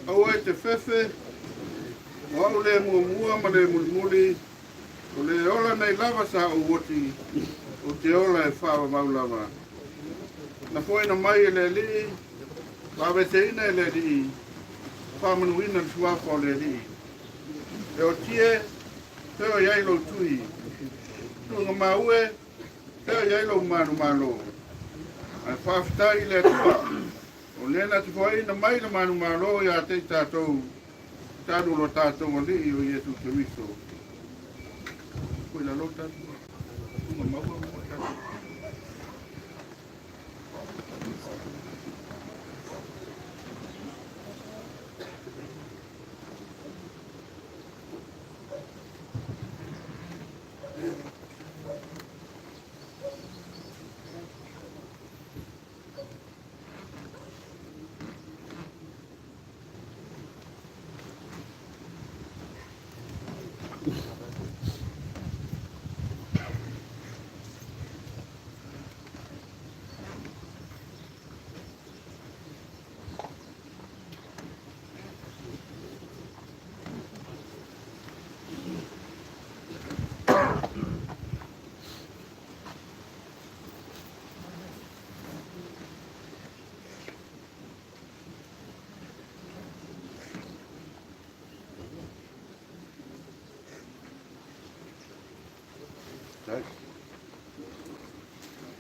Aua e te fefe, o au le muamua ma le mulimuli, o le ola nei lava sa ou oti, ou te ola e faavavau lava. Na foaina mai e le Alii, faaveseina e le Alii, faamanuina le suafa o le Alii. E otie, fea o i ai lou tui? Tuugamau e, fea o i ai lou manumalo? Ae faafetai i le Atua, o le na te foaina mai le manumalo ia te i tatou, talu lo tatou Alii o Iesu Keriso. Pui la lo tatou. Tuugamau e tatou.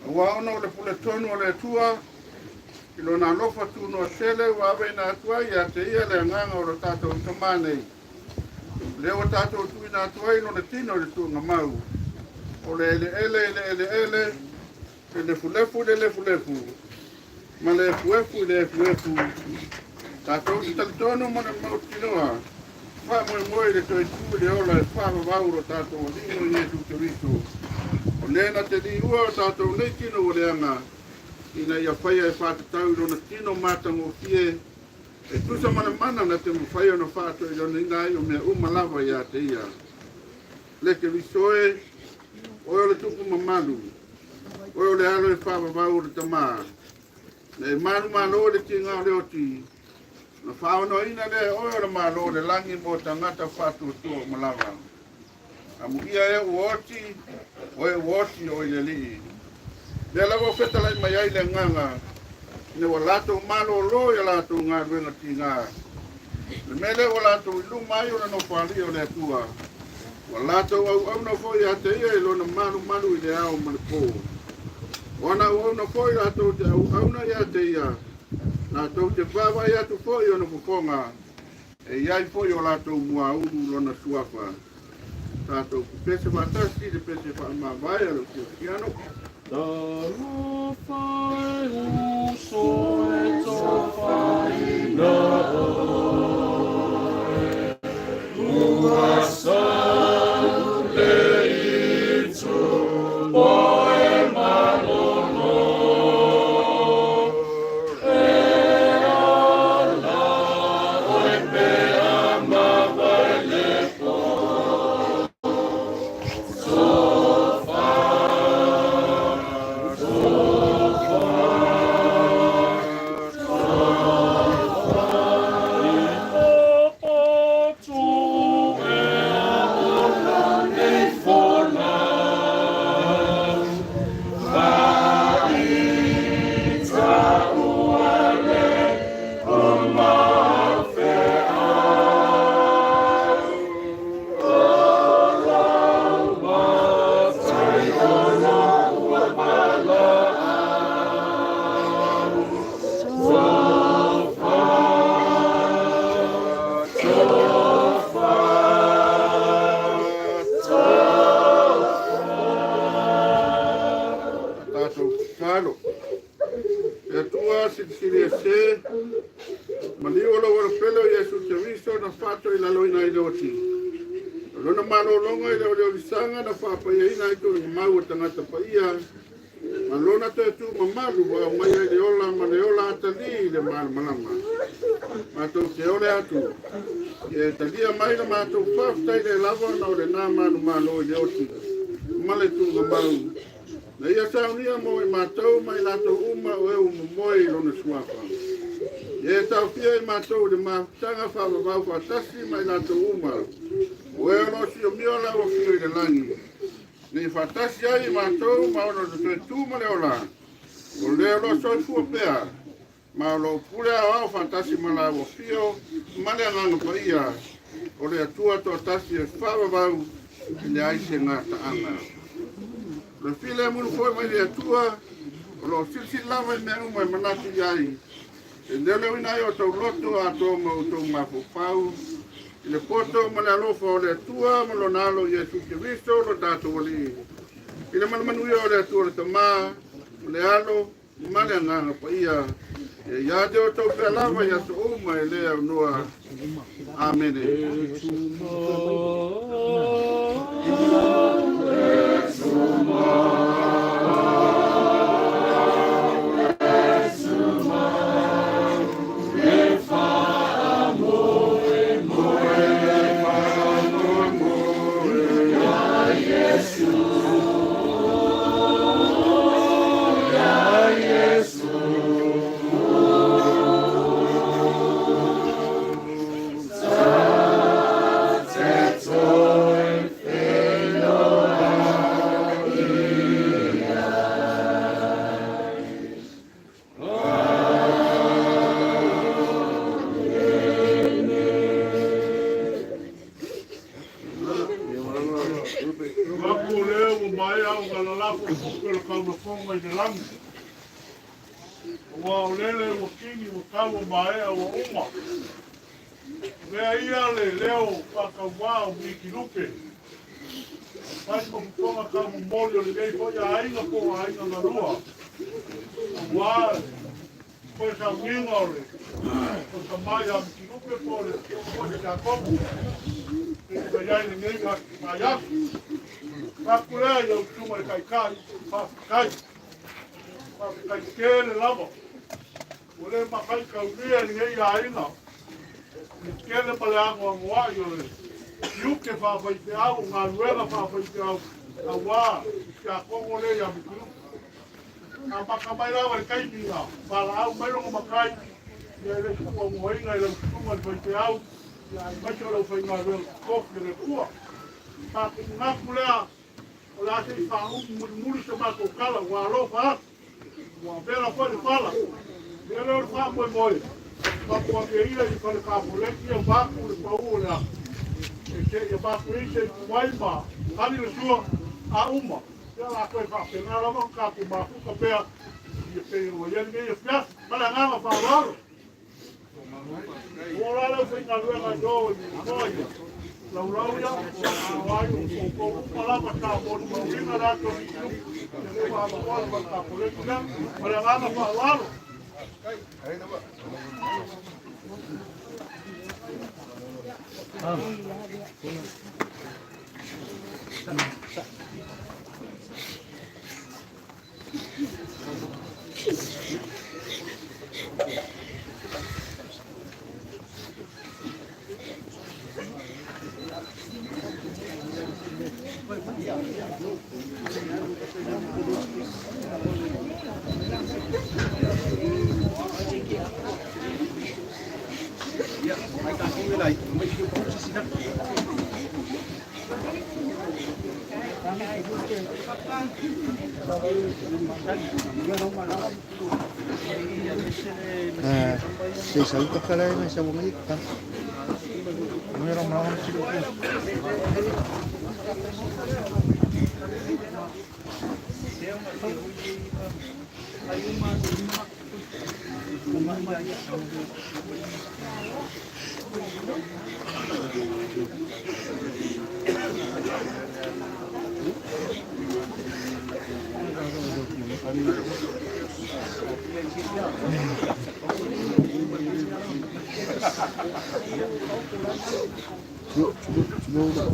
Aua ona o le puletonu o le Atua, i lona alofa tunoa tele ua aveina atu ai ia te ia le agaga o lo tatou Tamā nei. O lea ua tatou tuuina atu ai lona tino i le tuugamau, o le eleele i le eleele, le lefulefu i le lefulefu, ma le efuefu i le efuefu, Tatou te talitonu ma le mautinoa, faamoemoe i le toe tu i le ola e faavavau o lo tatou Alii o Iesu Keriso, o le na te liua o tatou nei tino ua leaga, ina ia faia e faatatau i lona tino matagofie, e tusa ma le mana na te mafai ona faatoilaloina ai o mea uma lava ia te ia. Le Keriso e, oe o le tupu mamalu, oe o le alo e faavavau o le Tama, Na e manumalo i le tiga o le oti, ona faaonoina lea e oe o le Malo o le lagi mo tagata faatuatua uma lava. Amuia e ua oti, o e ua oti o i le Alii. Lea lava ua fetalai mai ai le agaga, ina ua latou malōlō i a latou galuega tiga. O le mea lea ua latou i luma ai o le nofoalii o le Atua, ua latou auauna foi ia te ia i lona malumalu i le ao ma le pō. O ana auauna foi latou te auauna ia te ia, latou te vaavaai atu foi i ona fofoga, e i ai foi o latou muaulu lona suafa. Tatou pepese faatasi i le pese faamavae a le Kerisiano. Talofa e uso e tofaina oe, Ua sau le itu poe malolo, E ala oe pe a mawae le po. Tatou tatalo. E Atua silisili ese, maliu o lou alofele o Iesu Keriso na faatoilaloina ai le oti. O lona malologa i le oliolisaga na faapaiaina ai tulaga mau o tagata paia, ma lona toe tu mamalu ua aumai ai le ola ma le ola atalii i le malamalama. Matou te ole atu, ia e talia mai la matou faafetai le lava ona o lena manumalo i le oti ma le tuugamau. Na ia saunia mo i matou ma i latou uma o e ua momoe i lona suafa. Ia e taofia i matou i le mafutaga faavavau faatasi ma i latou uma o e o lo o siomio lau afio i le lagi. Nei faatasi ai i matou ma ona o le toe tu ma le ola, o le o lo o soifua pea, ma o lo o pule aoao faatasi ma lau afio ma le Agaga Paia, o le Atua toatasi e faavavau e leai se gataaga. O le filemu foi mai le Atua, o lo o silisili lava i mea uma e manatu i ai, e leoleoina ai o outou loto atoa ma outou mafaufau, i le poto ma le alofa o le Atua ma lona Alo Iesu Keriso lo tatou Alii. I le manumanuia o le Atua le Tama, o le Alo, ma le Agaga Paia, ia ia te outou pea lava i aso uma e le aunoa. Amene. Mapu o lea ua maea ona lalafo tupe o le kaulafoga i le lagi. Aua o lele ua kini ua tau ua maea ua uma. Avea ia le leo faatauvā o Miki Lupe. Fai ma fofoga taumomoli o lenei foi aiga po o aiga galua. Aua le toe sauniga o le O le tama ia Mitilupe po o le afioga foi ia Iakopo pei ona i ai lenei vaiaso. Manatu lea i lau Susuga i le Taitai, faafetai. Faafetai tele lava. Ua le mataitaulia e lenei aiga le tele ma le anoanoai o le tiute faafaifeau, o galuega faafaifeau aua le tiakono lea ia Mitilupe. Amata mai lava i le taimi na valaau mai lona matai, ia e le i tuuanuaina e lau susuga i le faifeau, ia aemaise o le aufaigaluega totofi a le Atua. Tatou manatu lea, o le a se i faauma mulimuli se matou tala, ua alofa atu, ua vela foi le fala. O le mea lea o le faamoemoe, matou ameia i le fale tafoleti ia vaeatu le pau o le aso, e seia matou i se i tu ai ma tali le sua, a uma, ia o le a toe faapena lava ona tatou mafuta pea ia pei ona i ai lenei afiafi. Ma le agaga faaaloalo. Ua ola le aufaigaluega i o i nofoa ia, laulau ia, o ai o outou uma lava sa molimauina le aso o Mitilupe, ia lea ua avanoa le fale tafoleti lea. Ma le agaga faaaloalo. Se sau ka kala na sa ngai ka. Yo, yo, yo.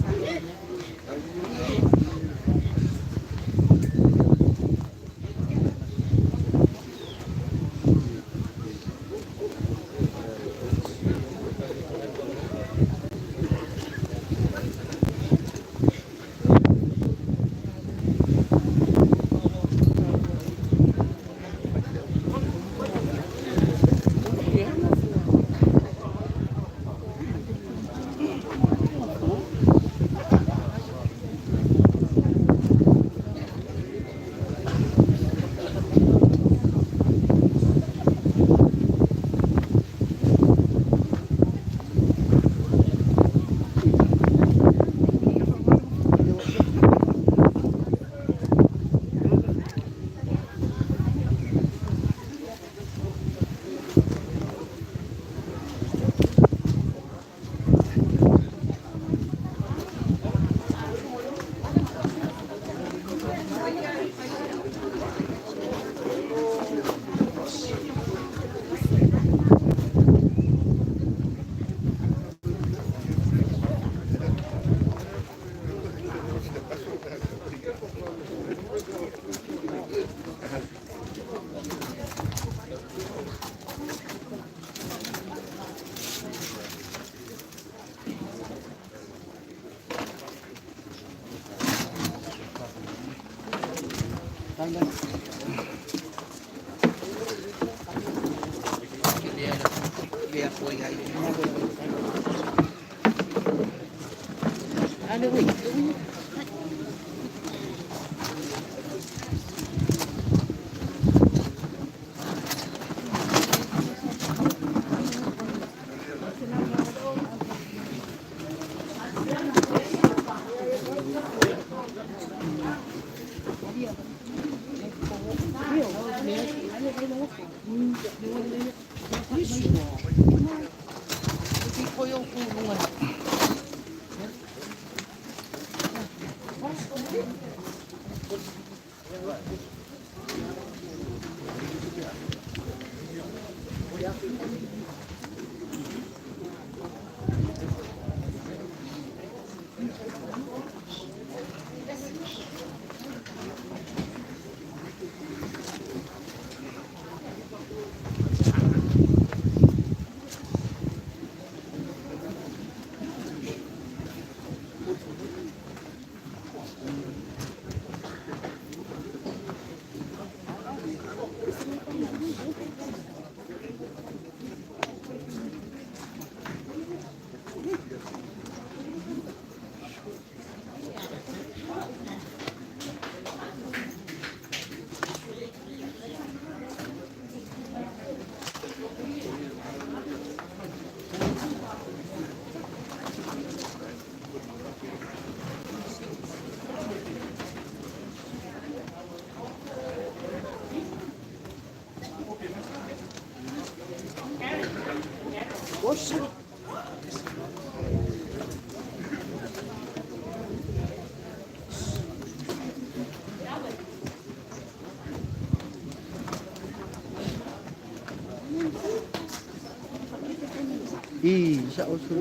I sa o su.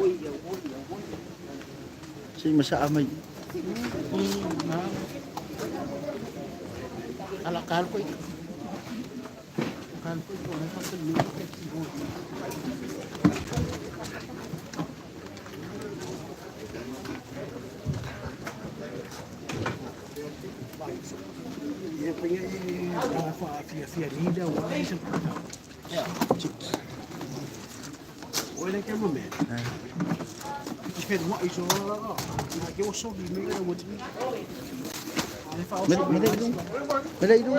Si masa amay. Ala kal ko ito. Kal ko ito. Ay pagkaluto kay siguro. Ia pinga i whaafia fia lida wa i sa Yeah. O ele ke mo me. I whenua i so la la. Na ke o so ki me ka mo ti. Mele mele idung. Mele idung.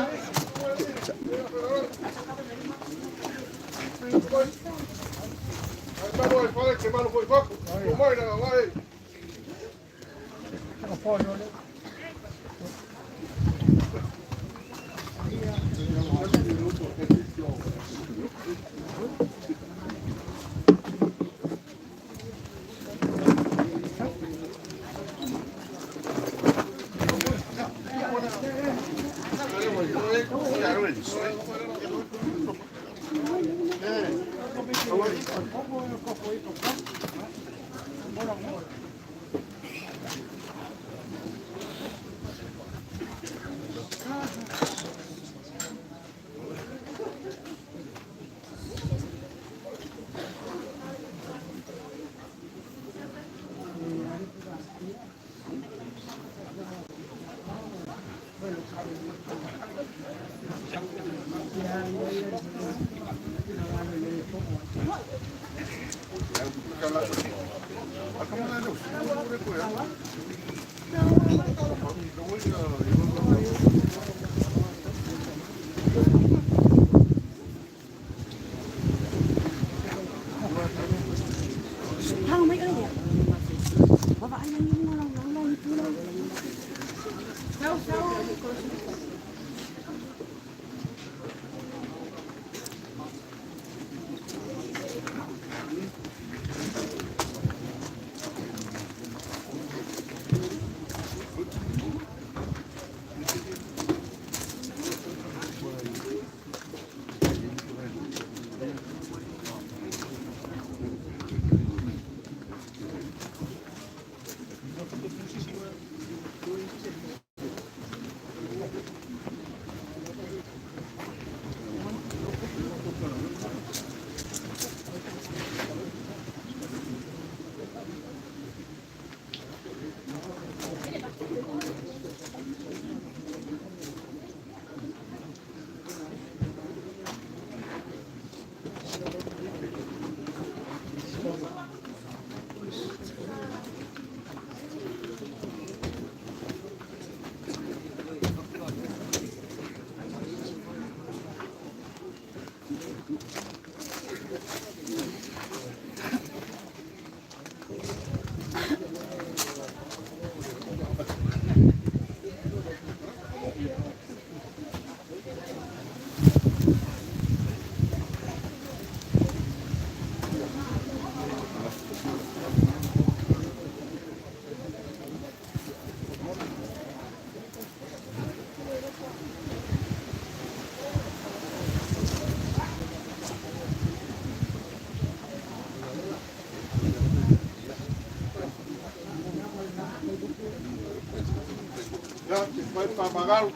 Ia, te whai pāmagalo.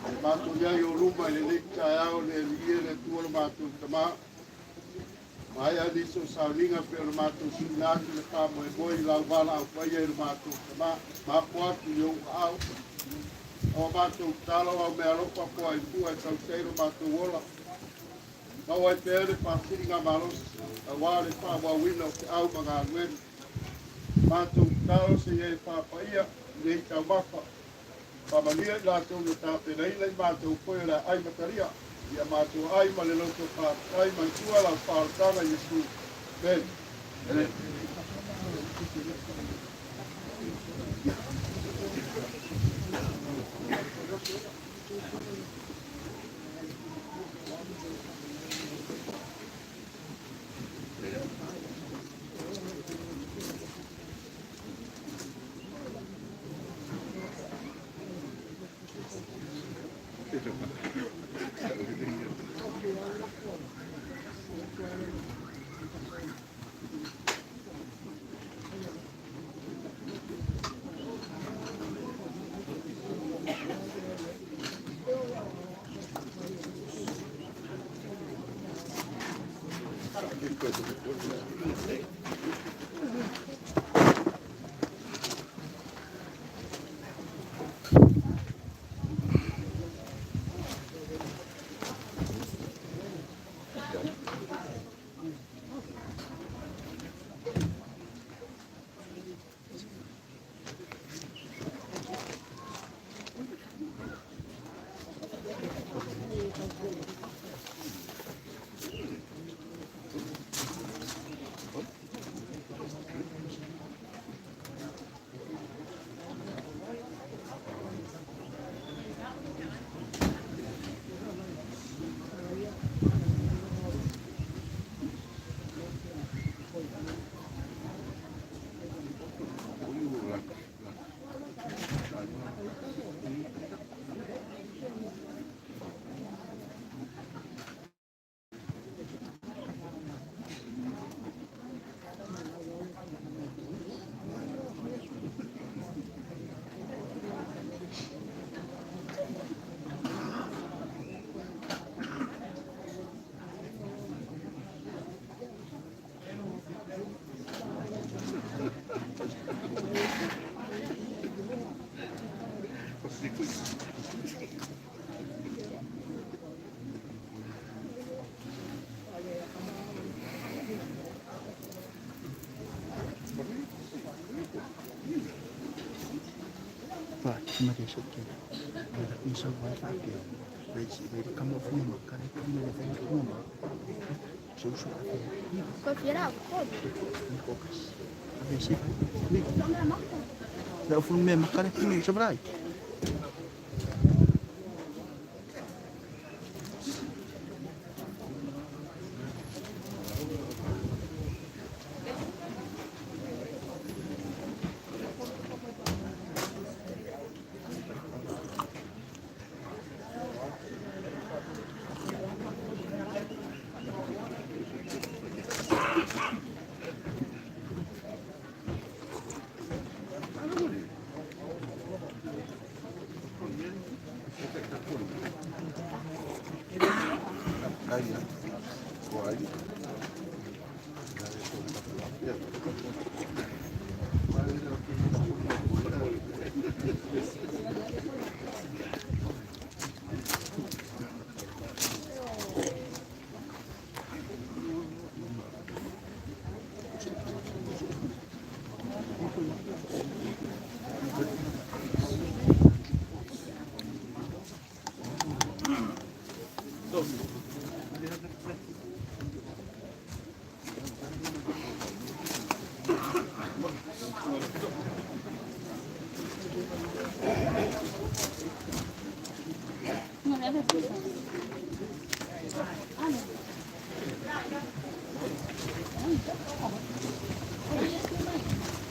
E mātou ia i o luma i le lei taeao le alii e le Atua lo matou Tamā. Mai a nisi o sauniga pe o le matou suina atu le faamoemoe i lau valaau paia i le matou Tamā. Mapo atu i ou aao. O matou tatalo au mea alofa po ai fua e tausi ai lo matou ola. Maua ai pea le faasiliga malosi, auā le faaauauina o feau ma galuega. Matou tatalo seia e faapaia i nei taumafa. Faamanuia i latou na tapenaina i matou foe o le aai matalia. Ia matou ai ma le loto faafetai manatua lau faaolataga Iesu. Amene. Fa, ma te so ke. Vai la insa vai fa ke. Vai si vai kama fu ma kare kama le vai fu ma. So so a fe. Kofiera, kod. Ni ko kas. A fe se. Ni. La fu me ma kare fu so brai.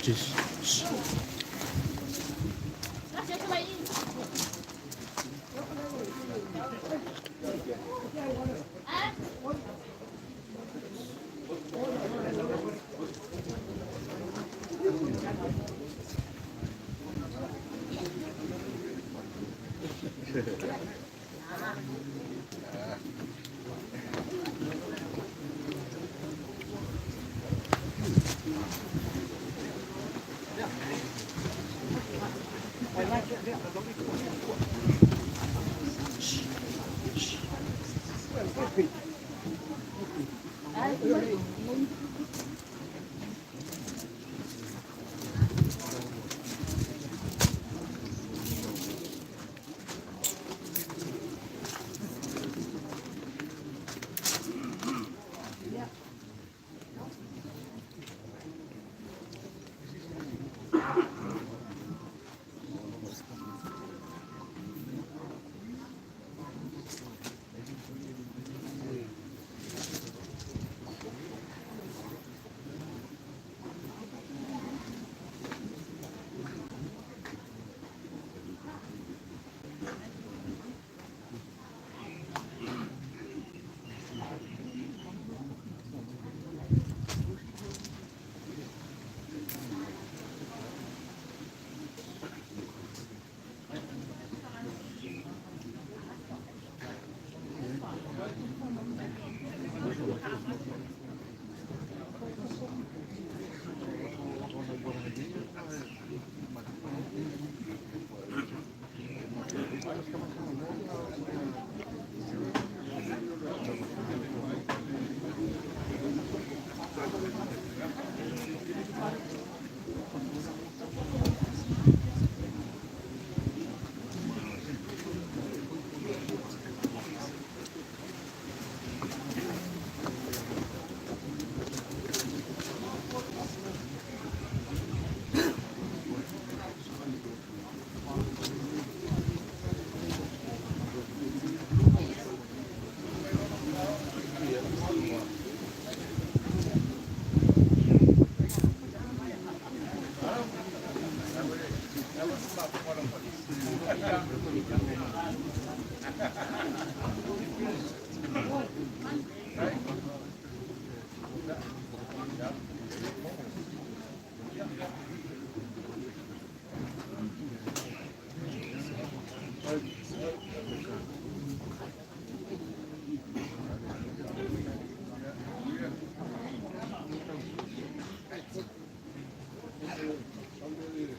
Just.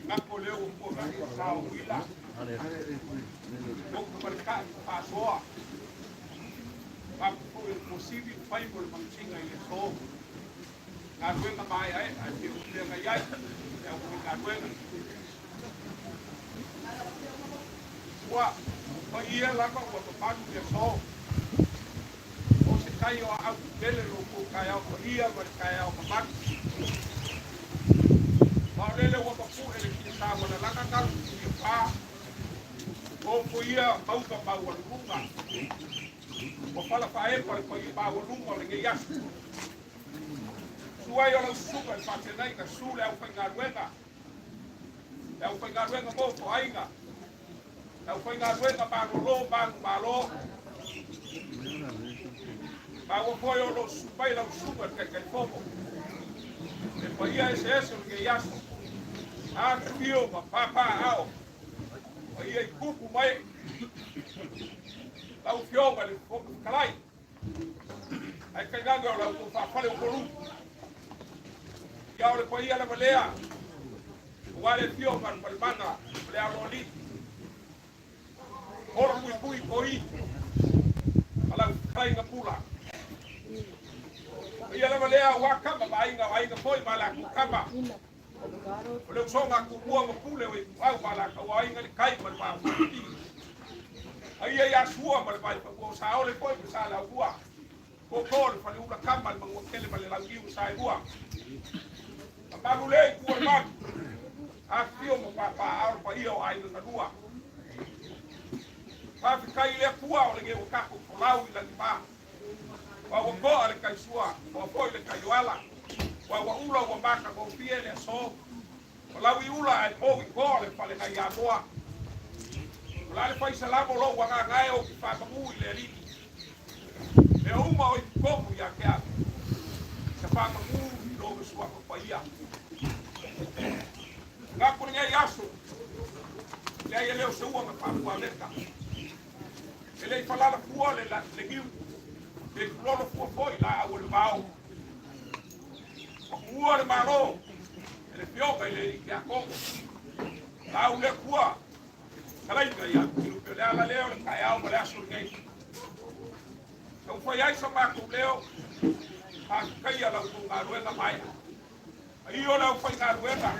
Nako leo ua fuagai e sa o uila, Moku ma le kai ma faasoa, Mapu foi o le fuasivi ma fai mo le manutiga i le aso. Galuega maeaea e fia feagai ai le aufaigaluega. Ua paia lava ua mamalu le aso. O se tai o aau pele lo kou taeao paia ma le taeao mamalu. Ma o lele ua mapu'e le tiasa ua lalaga galu i pā. O ia mauga maualuluga. Ua fala faaepa le paia maualuga o lenei aso. Susu ai o lau susuga i le faafeagaiga, susu le aufaigaluega, le aufaigaluega mo toaiga, le aufaigaluega malolo manumalo. Maua foi o lo o susu mai lau susuga i le Taitaifono. Le paia eseese o lenei aso, afifio ma papaaao, paia i tupu mai lau Afioga i le Fofoga Fetalai. Ae tainane o la outou faafale o Polu. Ia o le paia lava lea, aua le afio o Malumalemana ma le Aloalii, Olo Puipui Toi ma lau fetalaiga Pula. Paia lava lea aua kama ma aiga o aiga foi ma latou kama. O le usoga a Tumua ma Pule o Ituau ma Alataua Aiga i le Tai ma le Vaa o Fonoti. Paia ia Sua ma le Vaifanua o Saole foi ma Saleaaumua. Tootoo o le Faleula Kama le Manuatele ma le Launiu na Saelua. Mamalu le itu o le malu. Afifio ma papaaao le paia o aiga na lua. Faafetai i le Atua o lenei ua tatou folau i lagima. Ua ua toa le tai sua, toa foi le tai oala. Ua ua ula ua matagofie le aso. Ua lau i ula ae pou i toa le fale nai Amoa. O la le fai salamo lou agaga e ou te faamagu i le Alii. Mea uma o i totonu ia te au. Sa faamagu i lou suafa paia. Manatu lenei aso, leai e le o se ua na faafuaveta. E le i falala fua le, le niu, pe tulolo fua foi laau o le vao. Ua tuua le Malo e le Fioga i le Alii Tiakono. Lau le Atua, talaiga ia Lupe, o le ala lea o le taeao ma le aso lenei. Taumafai ai sa matou leo, faafetaia la outou galuega maea. Paia o le aufaigaluega,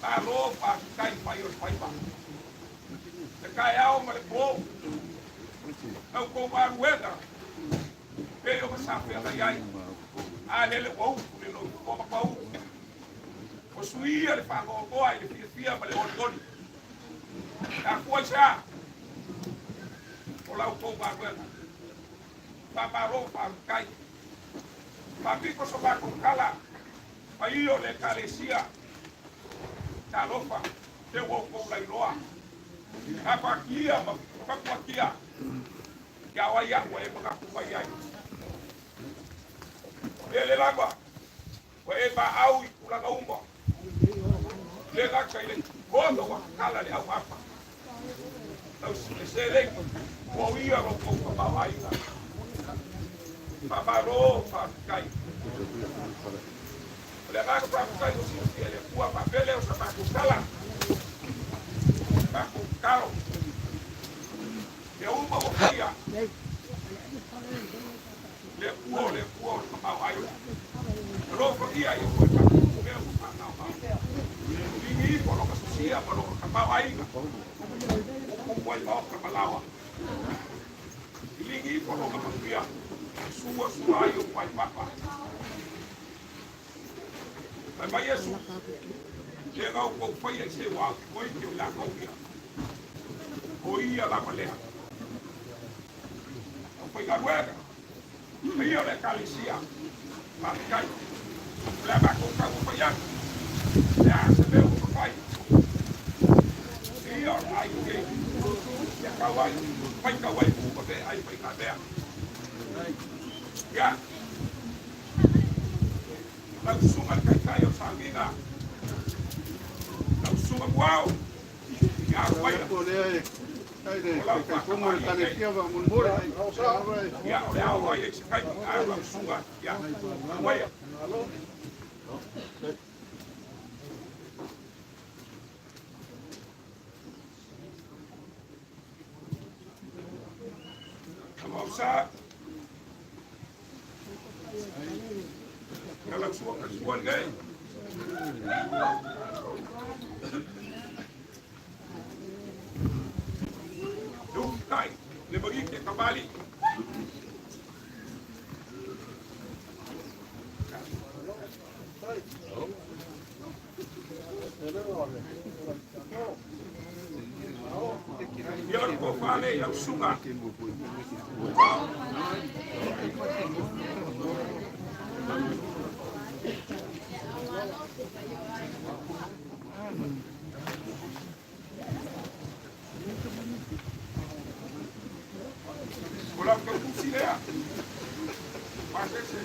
malo faafetai fai o le faiva. Le taeao ma le po, la outou galuega pei ona sa feagai ai. A lele ua utu le loto ma pau. Ua suia le faanoanoa i le fiafia ma le olioli. E afua i se a? O la outou galuega. Faamalo faafetai. Faapito so matou tala, paia o le Ekalesia, talofa, te ua outou lailoa, gapatia ma fapuatia, ia o ai a'u ua e manatu mai ai. Lele lava, ua e maau i tulaga uma, le gata i le ona ua tatala le auafa, lau le seleni, ua uia lo outou tamaoaiga. Faamalo, faafetai. O le agaga faafetai ua silafia e le Atua, faapea lea o sa matou tala, matou tatalo. Mea uma ua faia, le Atua o le Atua o le tamaoaiga. Alofagia ia toe tatou mea ua faagaogaoga. Ligi ifo lona sosia ma lona tamaoaiga. Puupuu ai maota ma laoa. Ligi ifo lona manuia. Sua sua ai o vaipapa. Fai mai Iesu, le gau kou faia i se ua au koi ke o lākou ia. O ia lava lea. Au faigaluega. Paia o le Ekalesia, faafetai. O le a matou taumafai atu, o le a se mea ua mafai. Paia o le aiga keiki, ia tau ai, faitau ai pū ma meaai faigamea. Ia. Lau susuga i le Taitai o le Sauniga, lau susuga Muao, ia alo maia. O lea e kai le O lau taitaifono o le faatamalii nei. ekalesia faamolemole. Ia, o le ao ai e se taimi, ae lau susuga, ia, alo maia. Tamausa, ia lau susuga Kalisua lenei. Le ufitai, le magite kamali. Ia o le tofa lea i lau susuga. O lau tautusi lea. Pasese,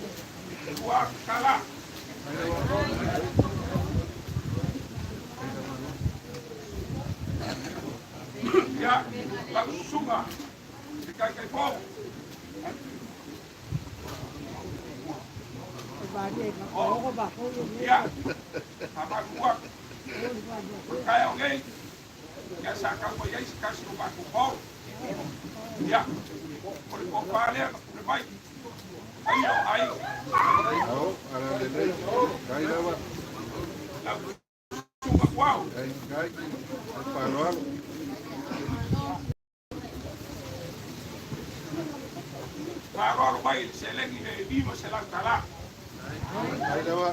ua tala. Ia, lau susuga, le taitaifono. Ia, faamalulu atu. O le taeao nei, ia sa tau mai ai se tasi o matou pou. Ia, o le tofa lea na pule mai. Paia o aiga. Ao, ala lelei. Kai lava. Lau susuga Muao. Kai, kai. Faaaloalo. Faaaloalo mai i le seleni e $500. Kai lava.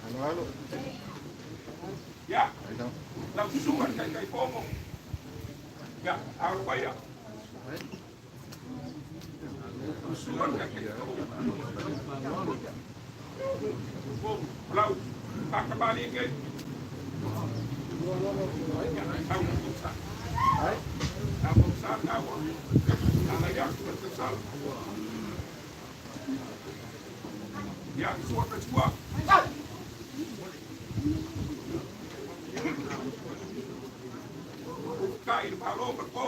Aloalo. Ia, Kai lava. lau susuga i le taitaifono. Ia, alo maia. Lau susuga i le taitaifono. O lau faatamalii nei. Ia, tau le tausa. Tau tausa taua. Alai atu le tausala. Ia, sua ka sua. Ufitai i le Malo ma le po.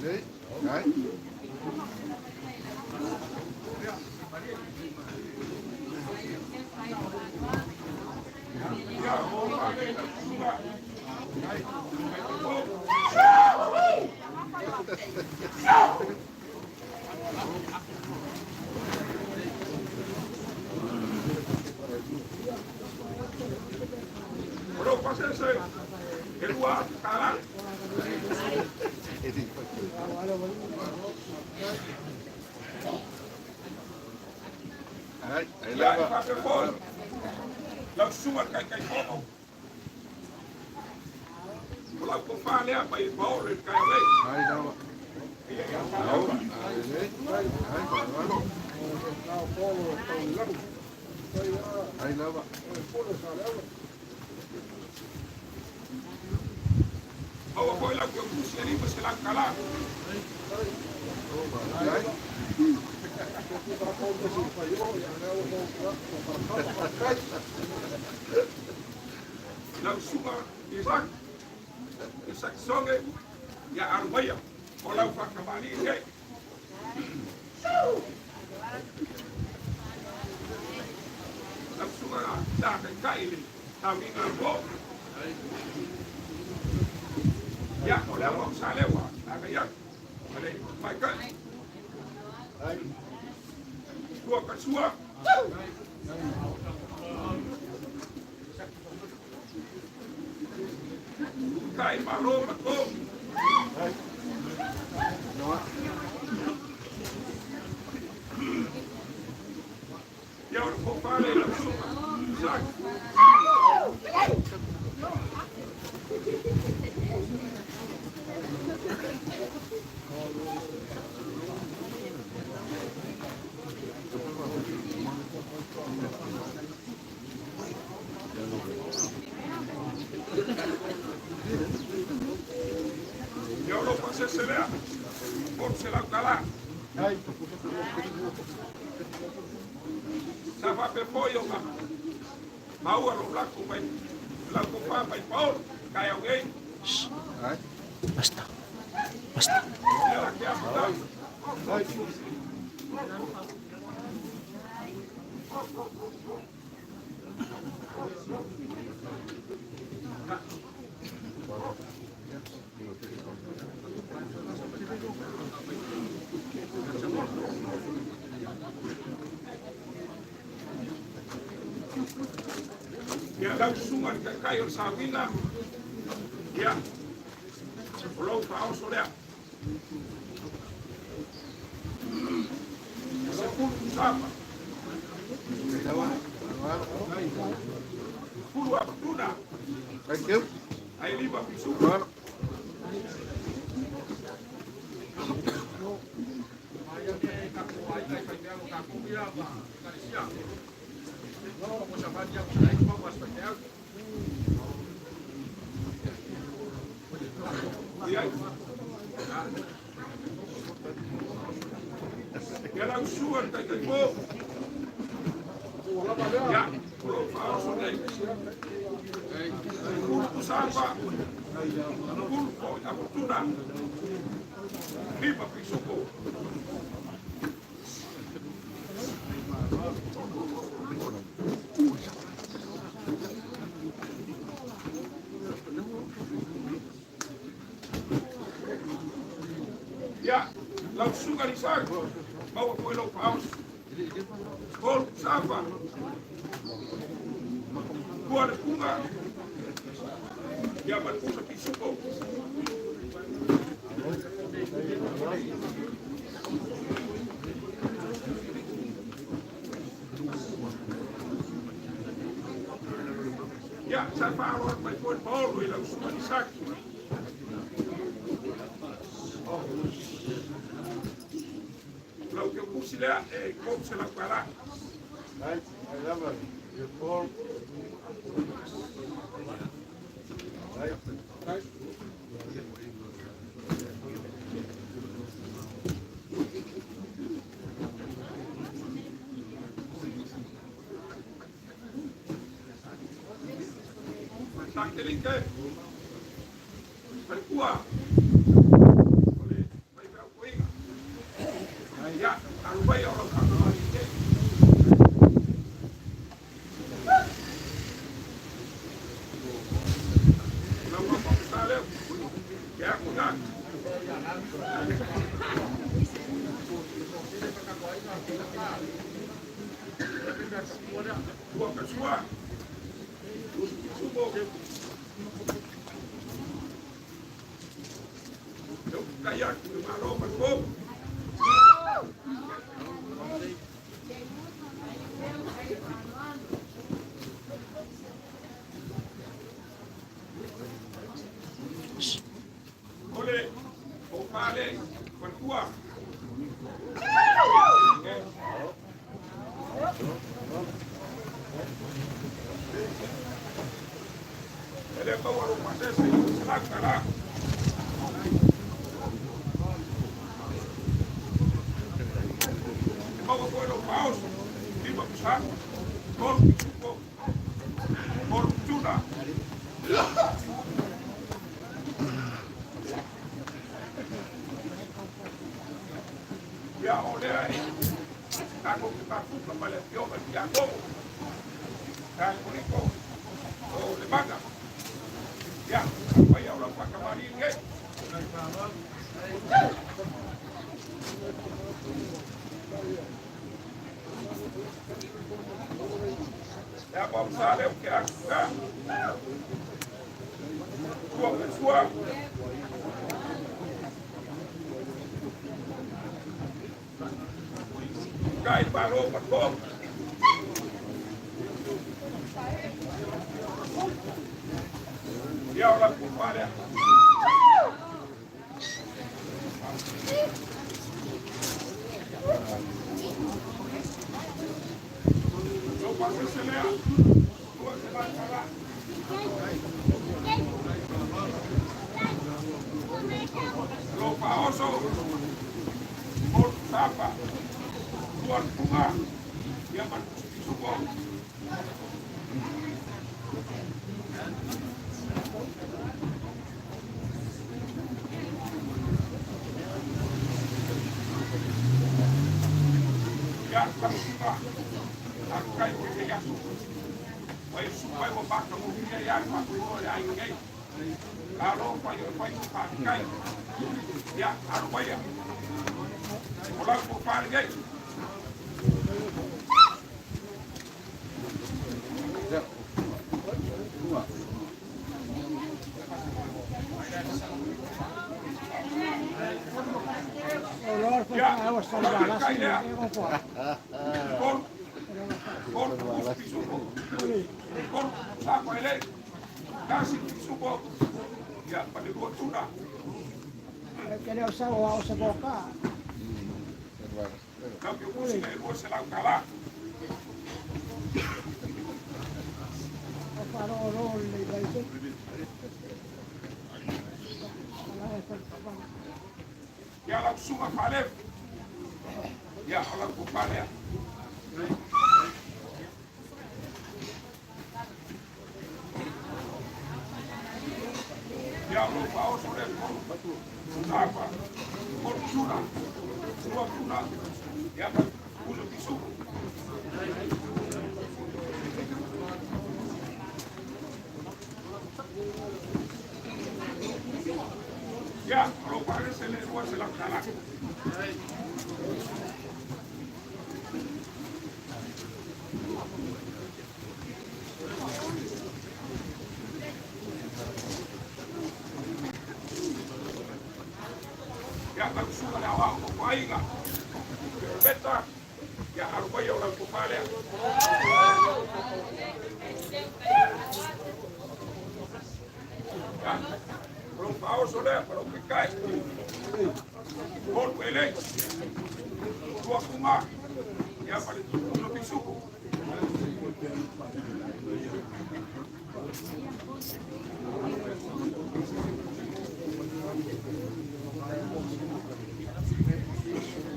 Lelei. Kai. Ia, o fale lau susuga. Taitaifono. O lou pasese, e $2,000. Ai, ai Ia, e lava. faapea foi, lau susuga i le Taitaifono. O lau tofa lea mai paolo i le taeao nei. Ai lava. Ia, ia, Ao, faaaloalo. ala lelei. Ai, faaaloalo. Ai lava. Maua foi lau teutusi e $500. Ai. Lau susuga Isaac, Isaac Soge, ia alo maia. O lau faatamalii nei. Lau susuga sa taitai i le tauniga le po. Ia, o le ava o Saleua, agai atu. Ma le Michael. Sua ka sua. Kai Malo ma ko. Ia o le tofa lea i lau susuga Isaac. Ia o lou pasese lea, $300. Faapea foi ona maua lou lako mai lau tofa mai Paolo taeao nei. Basta. Basta. Ia la ke afuta. Ia lau susuga i le taitai o le sauina, ia, o lou faaoso lea. 10 tusapa. 10 apatuna. Thank you. Ai 5 pisuku. Ia, ia lau susuga i le taitaifo. Ia, o lou faaoso nei. 10 tusapa. 10 foi apatuna. 5 pisuku. Ia, lau susuga i Isaki, maua foi lou faaoso. 3 tusapa. 2 le puga. Ia ma le pusa pisuku. Ia, sa faaloa atu ai foi le Paolo i lau susuga i Isaki. Lau teukusi lea e 300 tala. Takelike, falekua, o le faifeau toeaina. Ia, talu mai o lau faakamali nei. Lau maumausa leo, ke aku na. Ua kasua, usu sumo. Eu kai atu i malo ma le po. O le o pale falekua. E le maua lou pasese i 100 tala. E maua foi lou faaoso, 5 pusa, 3 pisupo, 3 tuna. Ia o lea e tatou te taputa ma le afioga i le Tiakono. Takoliko o le maga. Ia, mai au lau faakamali lenei. Ia pa sa leo ke aku ka. Tua pesua. Kai paro pa ko. Ia o la kupa lea. Lou pasese lea. Tua se la kala. Lou faaoso. Olu sapa. Tua le puga. Ia ma le pusipisuku. Pisupo. Ia, tausuga, faafetai mo lenei aso. Ua e susu ai ua matagofie ai le faafoefoe o le aiga nei. Malo fai o le faiva, faafetai. Ia, alo maia. O lau tofa lenei. Ia, faafetai lea. Tolu, tolu pusi pisupo. Tolu sako ele. Tasi pisupo. Ia, ma le lua tuna. Lau ke usi le 200 tala. Ia lau susuga faalefu. Ia, o lau tofa lea. Ia, o lou faaoso lea tolu. Tapa, tolu tuna, lua tuna, ia ma uso pisuku. Ia, o lou faalese le 200 tala. Ia, lau susuga le aoao o lou aiga. Peta, ia alo mai o lau tofa lea. Ia, o lou faaoso lea ma lou kaikai. Tolu elei. Lua kuga. Ia ma le tuna pisuku.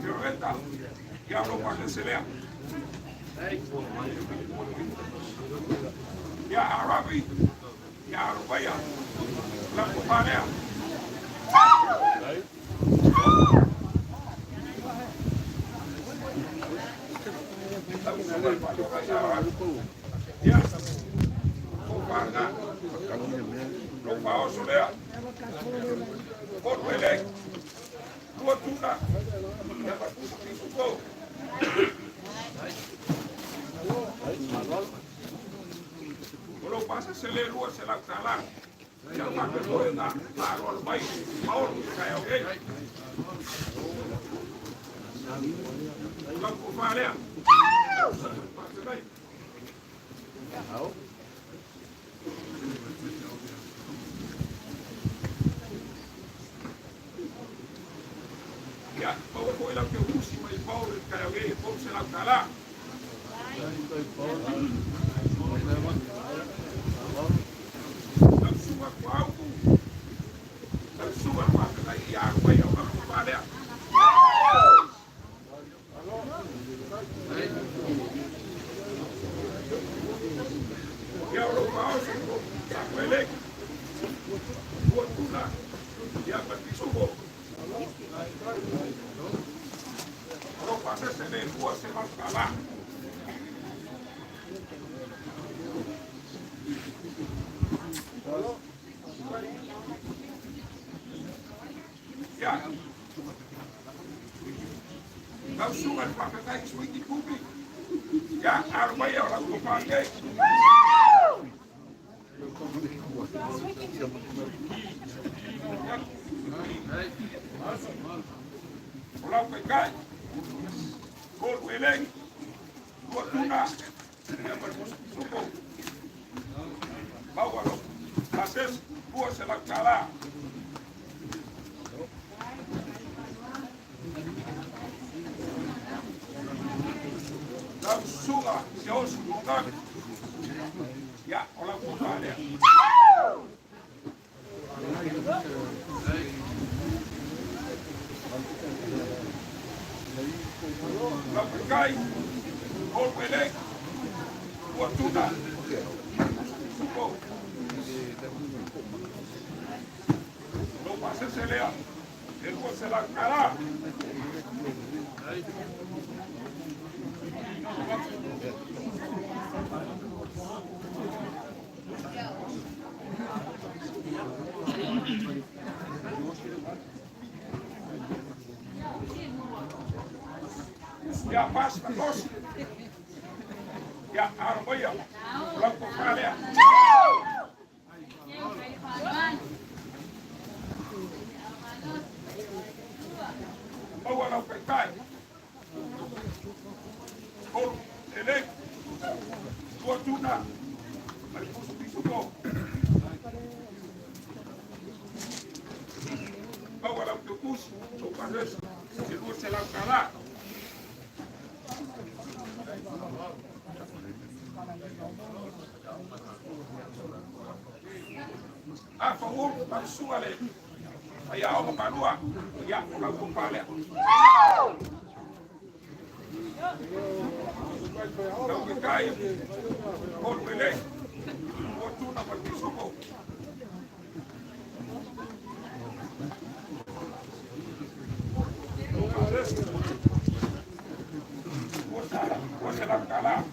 Violeta, ia o lou faalese lea. Ia Arabi, ia alo maia. Lau tofa lea. Lau susuga i le faatoaga ia Arabi. Ia, tofa lena. Lou faaoso lea. Tolu elei. Lua tuna. Ia ma pusa pisupo. O lou pasese le 200 tala. Ia faapepoega maaloalo mai maolo i taeao nei. Lau tofa lea. Faafetai. Ia, maua foi lau teutusi mai Paul i le taeao nei e 300 tala. Lau susuga Tuaaupu, lau susuga le faafetai ia alo mai au lau tofa lea. Ia o lou faaoso sa koelei. Ua tuna ia ma pisupo. O lou pasese le 200 tala. Ia. Lau susuga i le faafetai i Suiti Pupi. Ia, alo mai o lau tofa nei. O lau kaikai, tolu elegi, lua tuna, ia ma le musupisupo. Maua lou pasese, 200 tala. Lau susuga Siaosi Mogalu. Ia, o lau tofa lea. Lau kaikai, tolu elegi, Ua tuna. Supo. Lou pasese lea. E $200. Ia pasi ma tosi. Ia aro maia. O lau tofa lea. Maua lau taitai. Tolu, elei. Tua tuna. Ma le pusu pisupo. Maua lau teutusi. Lou pasese. E $200. Afa ulu lau susuga le faiaoga palua. Ia, o lau tofa lea. Lau taitai. Tolu elei. Ua tuna ma le pisupo. Lou pasese. $200.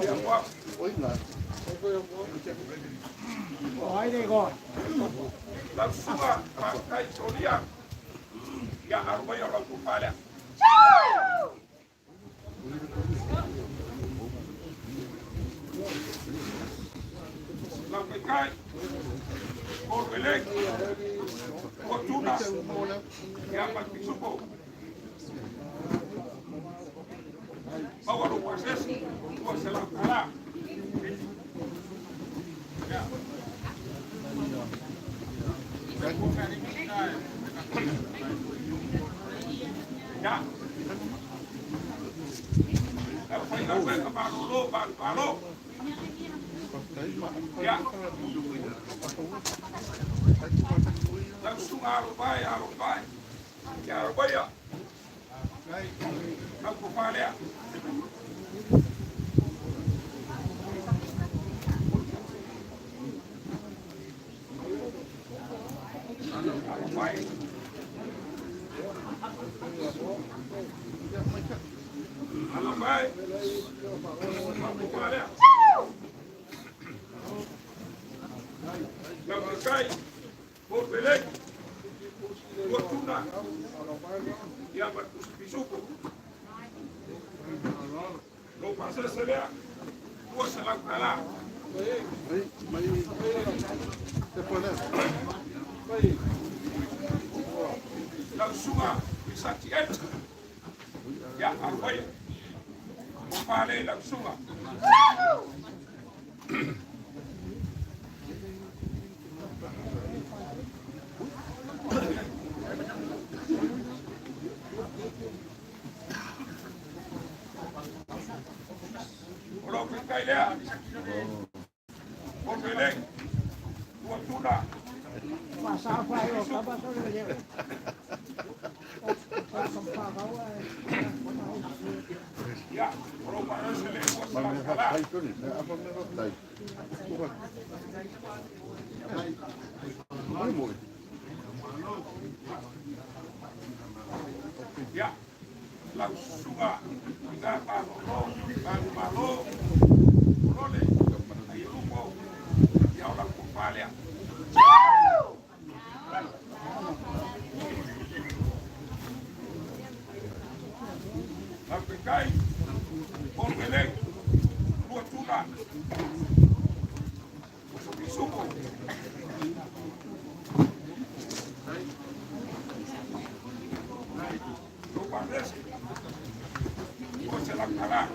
Ia, ua. Lau susuga faafetai solia. Ia alo mai o lau tofa lea. Lau taitai. Tolu elei. Ua tuna. Ia ma le pisupo. Maua lou pasese. $200. Ia. Ia. Lau faigaluega malolo malupalo. Ia. Lau susuga alo vai alo vai. Ia alo maia. Lau tofa lea. Alo vai. Alo vai. Lau tofa lea. Lau taitai. Tolu elei. Ua tuna. Ia ma le pusi pisupo. Lou pasese lea. $200. Lau susuga Isati Eti. Ia alo maia. Tofa lea i lau susuga. O lou taitai lea. Tolu elei. Ua tuna. Ia, o lou pasese lea $200. Ia, lau susuga ina malolo, malu malo, olole, ai lupo, ia o lau tofa lea. Lau taitai, tolu elei, lua tuna, pusu pisupo. Lou pasese, $200.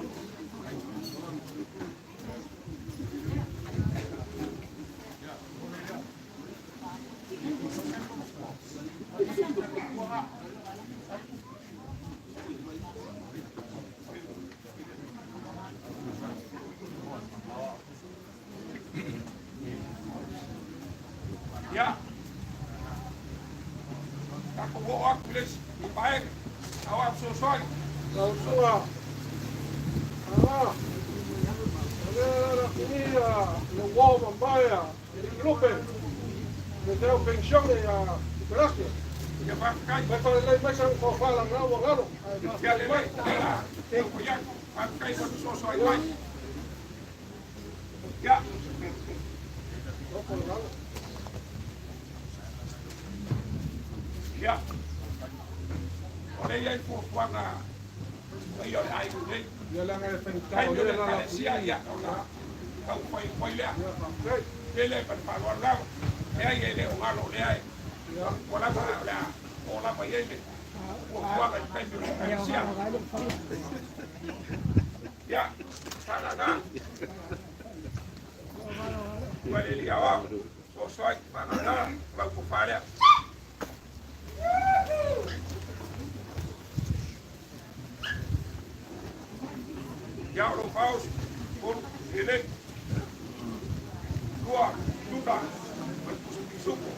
tatou oo atu i le isi vaega. Aoao Fesoasoani. Lau Susuga Ala, o lea la fini le uo mamae a Lupe, le teo pensione a Tukelase. Ia faafetai. Mai falelei mai sa tofa la ua galo. Ia lelei, lea taumafai atu. Faafetai mo le fesoasoani mai. Ia. Ia. O lea e i ai fuafuaga paia o le aiga nei. Ia leaga e faigata o Taimi o le lea la Ekalesia, ia, ona taumafai atu ai lea. Ia faafetai. Tele ma le faaaloalo lava. Leai, e le o galo o lea e ua lava o le a oo lava i ai le fuafuaga i le taimi o le Ekalesia. Ia, faaagaga. Ua le alii aoao, soasoai, faaagaga, lau tofa lea. Ia o lou faaosi, tolu, elei, lua, tuna, ma le pusa pisupo.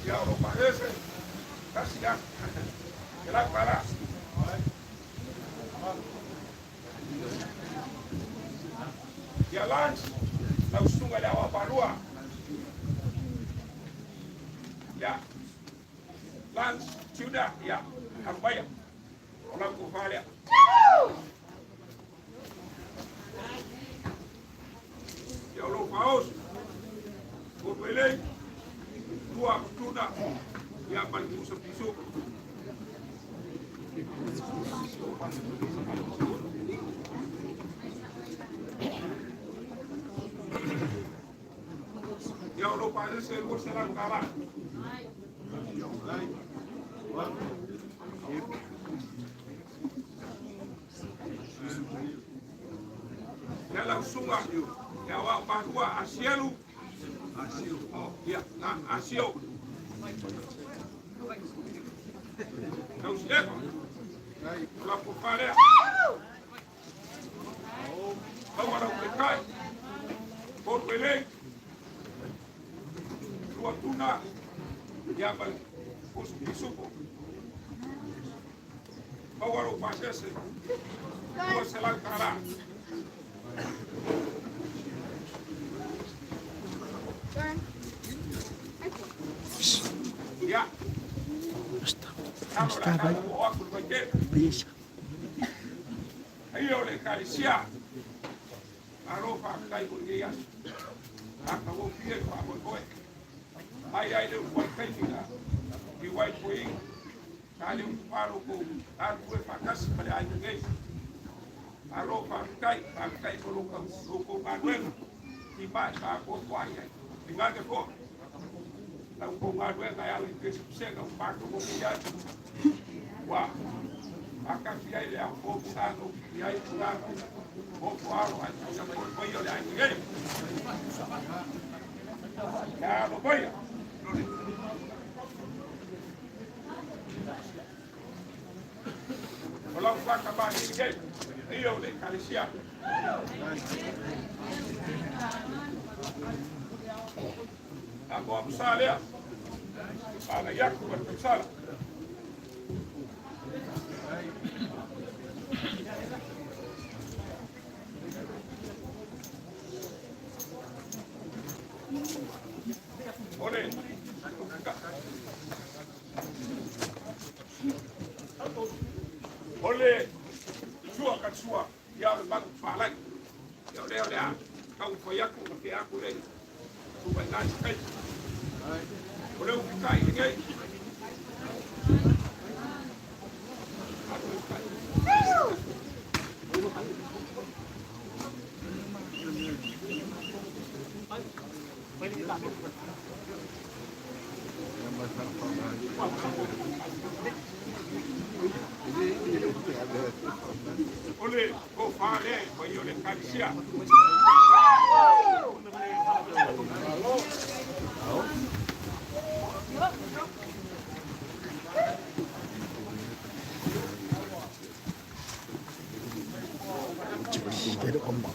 Ia o lou faaese, tasi aso, e lau tala. Ia Lance, lau susuga i le aoao falua. Ia Lance Tudor, ia alu maia. O lau tofa lea. Ia o lou faaoso, tolu elei, lua tuna, ia ma le pusa pisu. Ia o lou pasese $200. Ia lau susuga e aoao malua Asielu. Ia, na Asio. Lau Siefa. O lau tofa lea. Maua lau taitai. Tolu elei. Lua tuna. Ia ma le pusu pisupo. Maua lou pasese. $200. Ia. Alo la tatou oo atu i le vaitele. Pisa. Ia o le Ekalesia. Malo faafetai mo lenei aso. Matagofie le faamoemoe. Mai ai le uluai taimi na fiu ai toeaina. Sa le utufā lo tou galulue faatasi ma le aiga nei. Malo faafetai, faafetai mo lo tou galuega timai sa atoatoa ai ai. Tainane foi la outou galuega e ala i pesepesega ua matagofie ai. Ua faatasi ai le aopo sa na ufili ai tina ma o'o alo ae taina foi le paia o le aiga nei. Ia alo maia. O lau faakamani nei, ia o le Ekalesia. Tatou amusa lea, whāngai atu ma le tausala. O le O le sua ka sua ia o le magu faalagi. Ia o lea o le a taumafai atu ma tea atu le tu mai nai se taimi. O le ufitai lenei. Atu le ufitai. O le tofa lea e paia o le Ekalesia. Get it on my.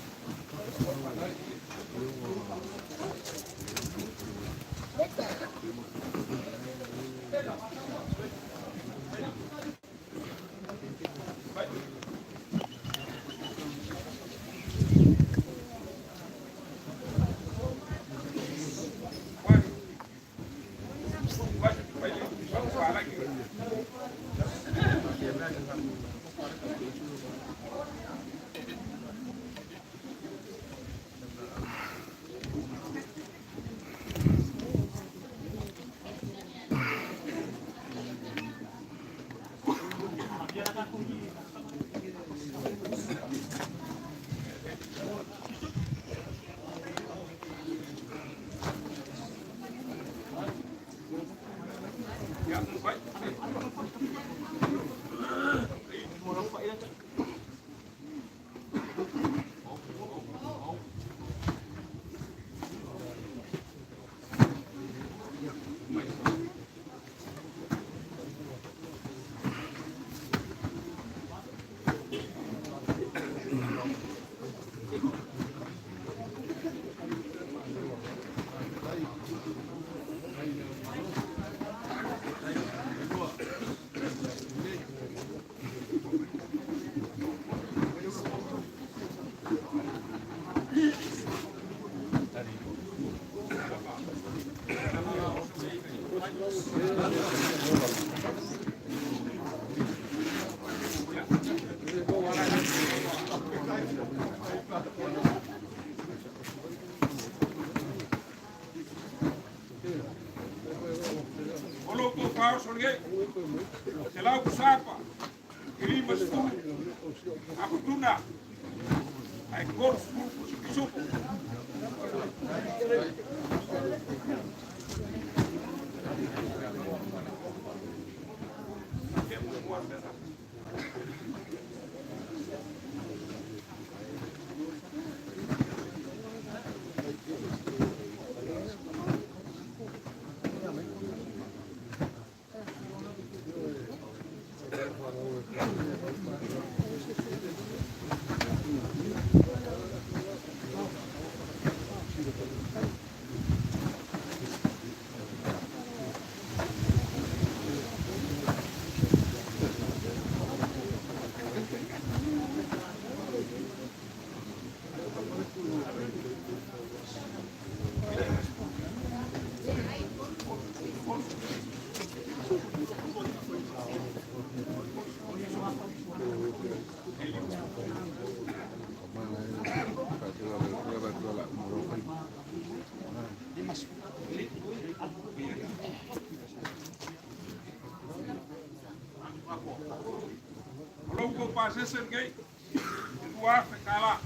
O lo tou faaoso lenei, se lau kusapa, e 50 akutuna, ae 30 pusipisupu. O lo tou pasese lenei, e $2,000.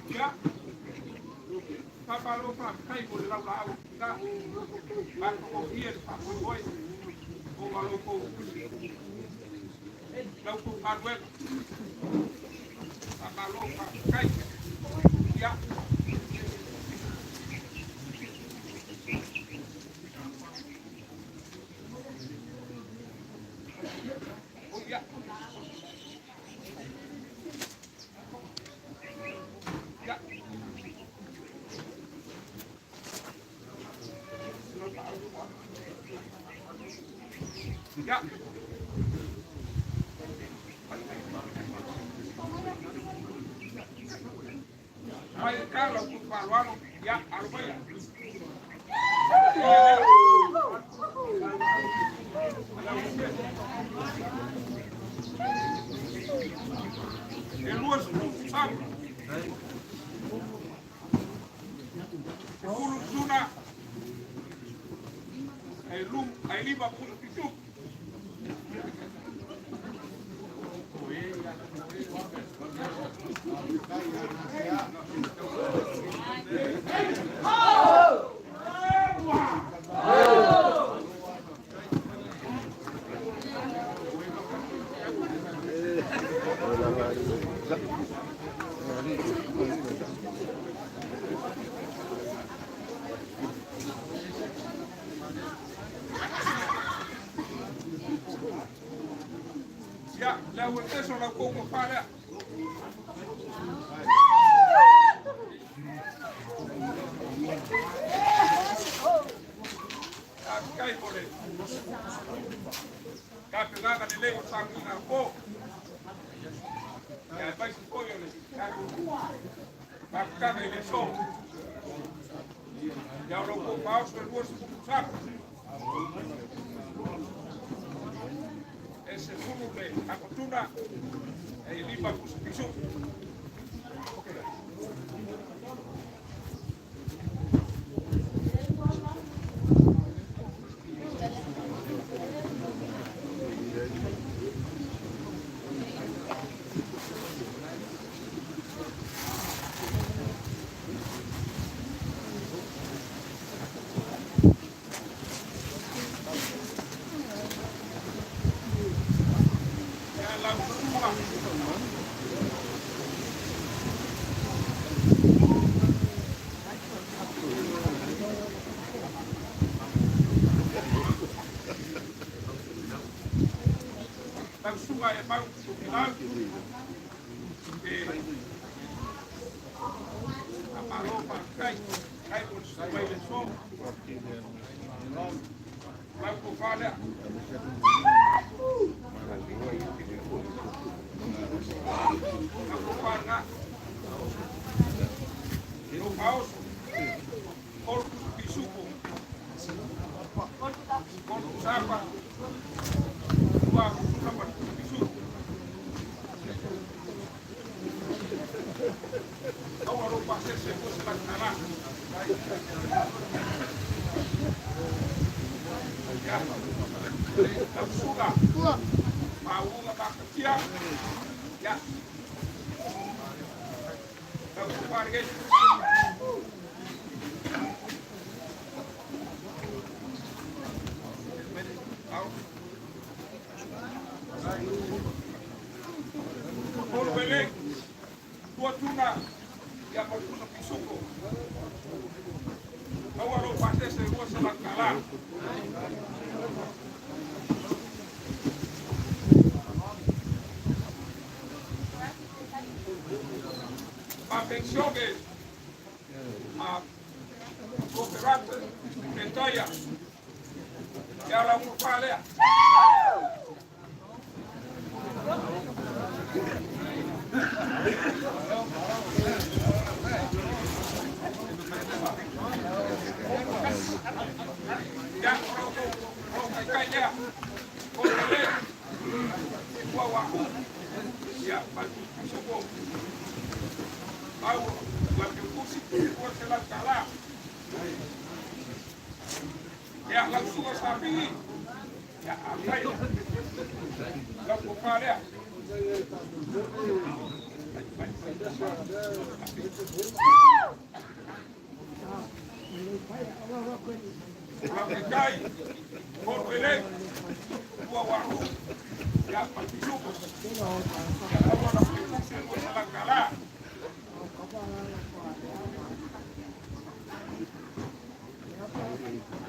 Ia, faamalo faafetai mo le laulaau ina matagofie le faamoemoe ona o la outou galuega. Faamalo faafetai. Ia. Oh, ia. Ia. Ia. Mai kala ku faaaloalo, ia, alo maia. E 20 sapa. 10 tuna. E lum, e 5 pusa pitu. Ia, le au teso lau koko falea. Kai mo le. Ka pegaga le lei o sanguina po. Ia vai se foi o le. Mafutaga i le so. Ia o lau koko paoso e 20 sapa. E 10 le akotuna. E 5 pusa pisu. suga e mau Tokelau e faamalo faafetai ai mo le susu mai i le aso. Lau tofa lea. Lau tofa lena. Lou faaoso. Olo pisupo. Olo sapa. Ua kusuna ma pisupo. Aua lou pasese mo se latala. Ia. Lau suga. Mauga makatia. Ia. Lau tofa lenei. Olo ele, tua tuna, ia ma tuna pisuko. Aua lou pasese ua se latala. Ma pensione ma cooperate petaia ia la uma falea. Ia o kai kai lea. O le ua wahu. Ia ma pisuko. Au la kusi ua se la tala. Ia lau suga sa pigi. Ia a kai. Lau tofa lea. Lau kai kai. Olo ele. Ua wahu. Ia ma pisuko. Ia aua la kusi ua se la tala.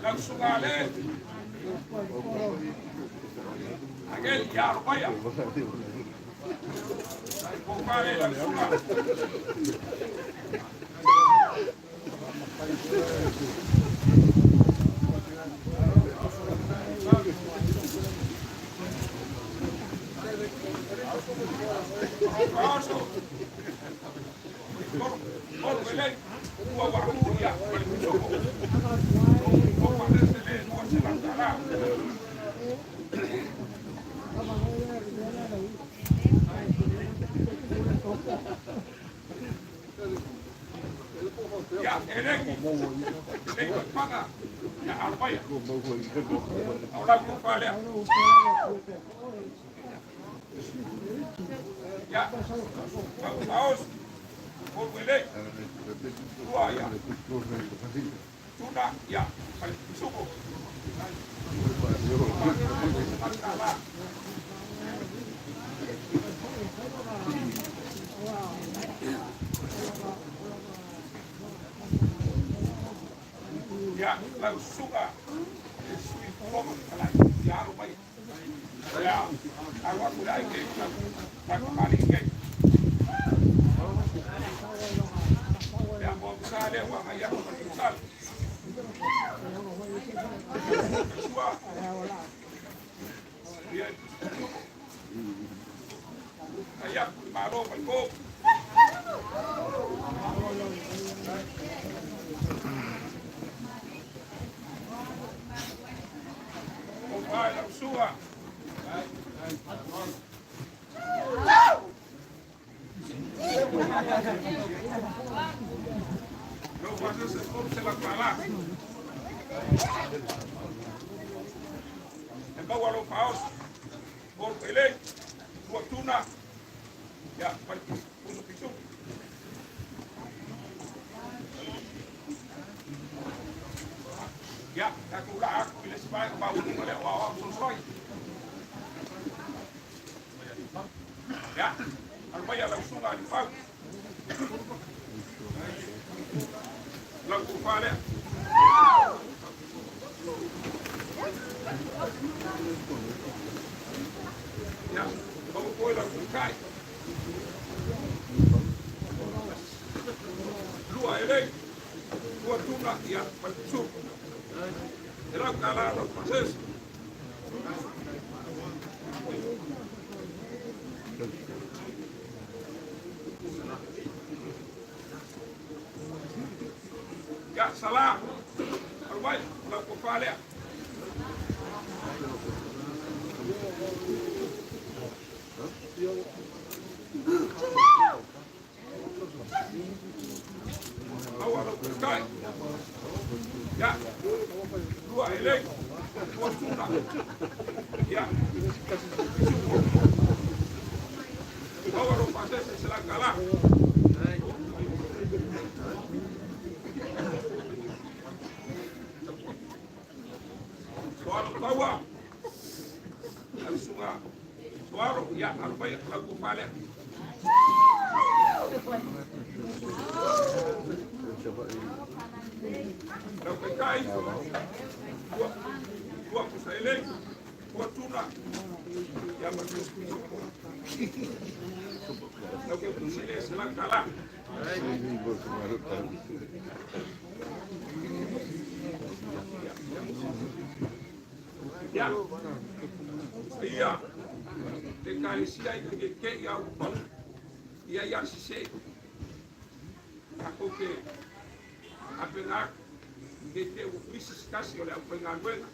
Lau suga le. Agel ia arobaya. Tofa le lau suga. Faaoso. Olo ele. Ua wahu ia ma le pisuko. O pasese le ua se la tala. Ia elegi. Elegi panga. Ia arobaya. O lau tofa lea. Ia. Faaoso. Olo ele. Ua ia. Tuna ia. Ma le pisuko. Tala. Ia, lau suga e sui fofoga fetalai, ia alo mai. Ia, alo atu le ai ke lau takamali ke. Ia, mo sa lea ua ngai atu ma le sal. Sua. Ia, ai aku le malo mai po. O pai lau suga. Lau pasese tolu se la tala. E maua lou faaoso. Olo ele. Ua tuna. Ia, ma le puso pisu. Ia, tatou la aku i le isi vaega maualuga lea o aoao fesoasoani. Ia, alo mai lau susuga Alifau. Lau tofa lea. Ia. lau pasese. Ia, Salā, alu mai, o lau tofa lea. Aua lau taitai. Ia, lua elei, lua tuna. Ia, pisupo. Aua lau pasese se lau tala. Soalo taua. Lau suga. Soalo, ia, alu mai lau tofa lea. Lau taitai. Lua, lua pusa elei. Lua tuna. Ia ma lua pisupo. Lau ke pusile se lau tala. Ia, ia, te ekalesia ina ia te i au pau, ia ia sise, tatou te apena atu, ne i te ua misi se tasi o le aufaigaluega,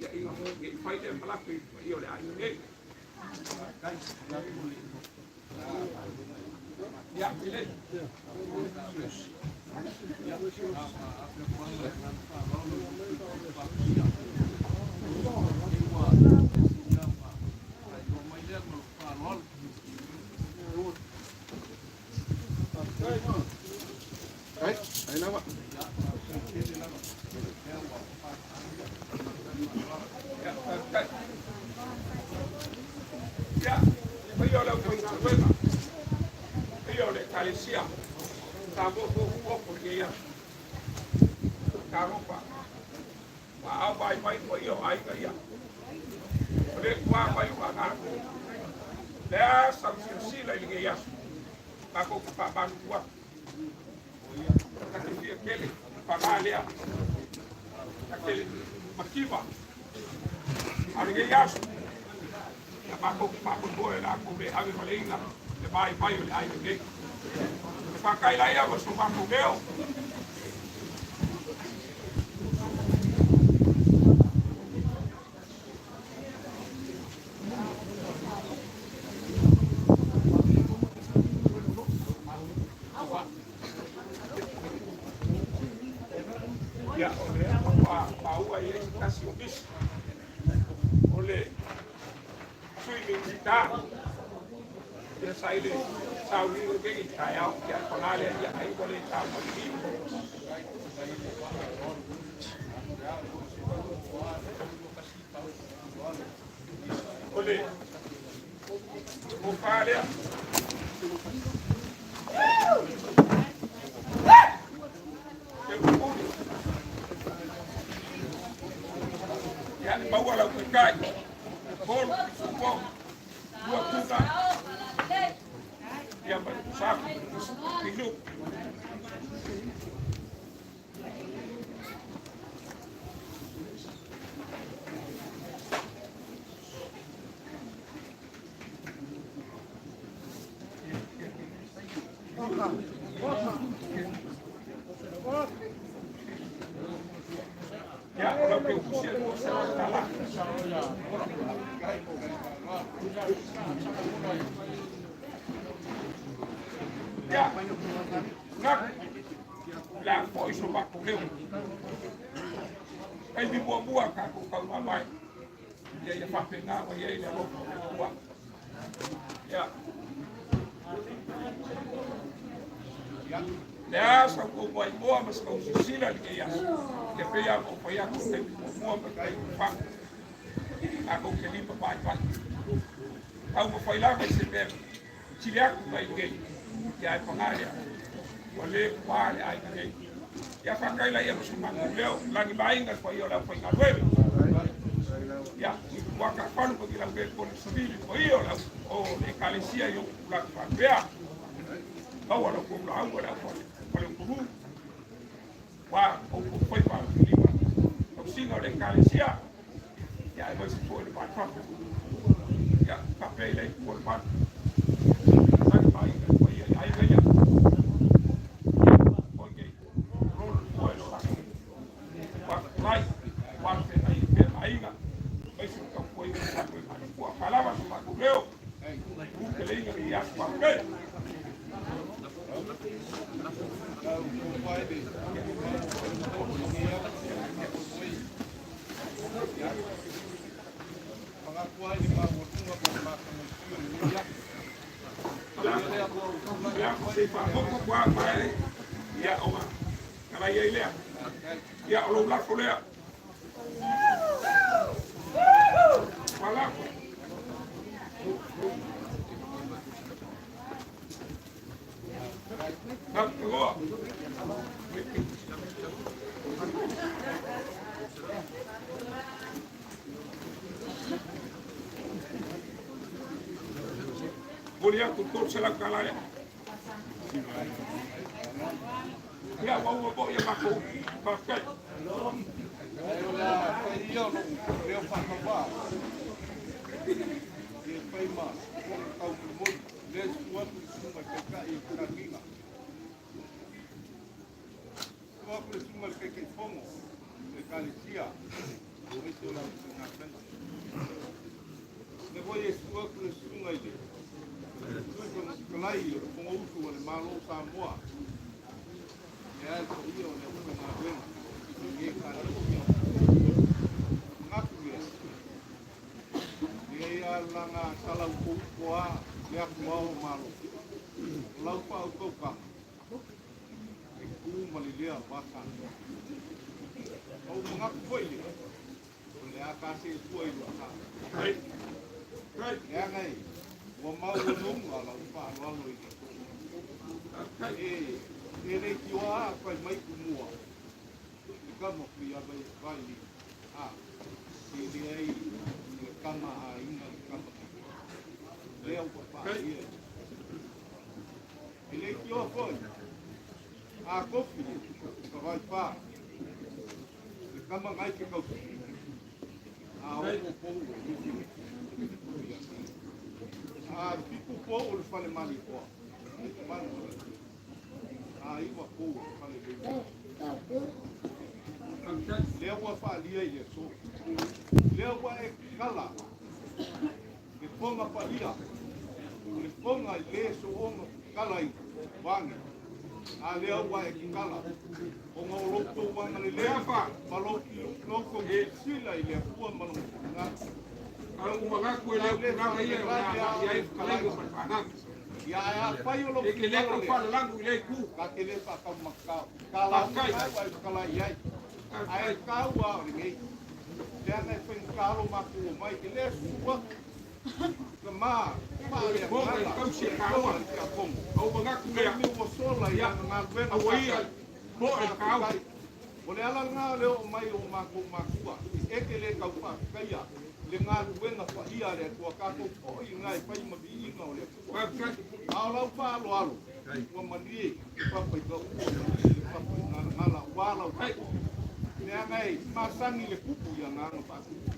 ia ina ne i fai lea malape i le paia o le aiga nei. Ia, lelei. Ai, ai lava. Ia, paia o le aufaigaluega, paia o le Ekalesia, Samoa fuafuafu i lenei aso. Talofa, ua aumai mai paia o aiga ia. O le ua mai o agaga. Le a sau silasila i lenei aso, matou te faamalulu atu. Ta te fia tele, paga lea, ta te mativa. A o lenei aso, ia matou te faamoemoe o le a tou le avevaleina le vaivai o le aiga nei. E faatailaia ma so matou leo. Ia, o lea faatoa maua i ai se tasi o misi o le Sui Minisita. Ia sa i le sauniga lenei i taeao, ia paga lea, ia ai ua le taua i i. O le tofa lea. Ia, maua lau taitai. Tolu, pisupo, lua tuna. Ia, ma le pusafu, pinu. Ia, o lau keukusi e lua se tala. Ia, ngaku, le a foi so matou leo. Taimi muamua tatou taumamae. Ia ia faapena mai ai le alofa o le Atua. Ia. Le a sa outou maimoa ma sa tou silasila i lenei aso, ia pei lava ona ou fai atu i le taimi muamua ma le taimi fagu, tatou te lima vaivai. Taumafai lava i se mea sili atu mai lenei, ia ae paga lea, ua le ua le aiga nei. Ia faatailaia ma so matou leo, lagi vaaiga le paia o le aufaigaluega. Ia, i ua taafalu ma ni laumea i le savili le paia o le o le Ekalesia i ou tulaga faapea. Maua la outou lauga le au faleupolu, ua outou faiva lima tausiga o le Ekalesia. Ia, aemaise foi le vaifafo. Ia, faapea i le itu o le malu. Tagi mai i le paia i aiga ia. Ia, foi nei, lolo le fua i lo latou faafetalai, aua le feagai ai pea ma aiga, aemaise le tautuaina o galuega a le Atua. Faalava so matou leo, luteleiga lenei aso. Faafetai. Ia, o lou lafo lea. Malako. Tapuloa. Momoli atu $300 tala lea. Ia, ua uma foi a matou. Faafetai. Ai o le a fai ia o lou leo faatauvaa e fai ma taumolimoli lea e susu atu le susuga i le Taitai o le Tagiga. Susu atu le susuga i le Taitaifono o le Ekalesia aemaise o le aufaigaluega. Lea foi e susu atu le susuga i le Sui Fofoga Fetalai o le Fonousu a le Malo o Samoa, e a le paia o le aufaigaluega i lenei Ekalesia. Manatu lea, leai a lana salaupoupo a le atu ao o Malo. O lau faautautaga, e tu ma le lea aua Samoa. Ou manatu foi lea, o le a taseetua i lou sa. Leaga e ua maualuga lau faaaloalo i le Atua. E leitioa a fai mai Tumua i le kama Fuiava e vai a e leai le kama aiga le kama lea ua paalia. E leitioa foi a kofi ka vai pa le kama ngai ke kausi a o pou o lusi a piku pou o le fale mali oa a iwa pou o le fale le lea ua faalia i le aso lea ua e kala le foga paia o le foga i le soona kala i vage a lea ua e kala ona o lou tou agalelei ma lou tou silasila i le Atua ma lona finagalo. Ae ua manatu e le o tulaga ia o le a agai i ai le fetalaiga ma le fanau. Ia ae afai o lou E te le finagalo tau lea, faalalagu i lea itu. ta te le faataumatatao. Talauga Faafetai. ua e fetalai i ai. Ae Faafetai. taua o lenei. Leaga e faigata lo matou omai, e le susu atu tama O le foga e faaleagaga tausi o e le taua. afioga i le Tiakono. Ou manatu lea. Taimi ua sola i Ia, lana galuega aua sa ia fai. poe le Faafetai. taofi. O le ala lena o le oo mai o matou matua, e te le tau faafetaia le galuega paia a le Atua, tatou foi i ina e fai ma viiga o le Atua. Faafetai. A o lau faaaloalo, ua malie le papa i taua, malie le papa i galagala, ua lau tapuai. Leaga e masani le tupu i agaga faatupu,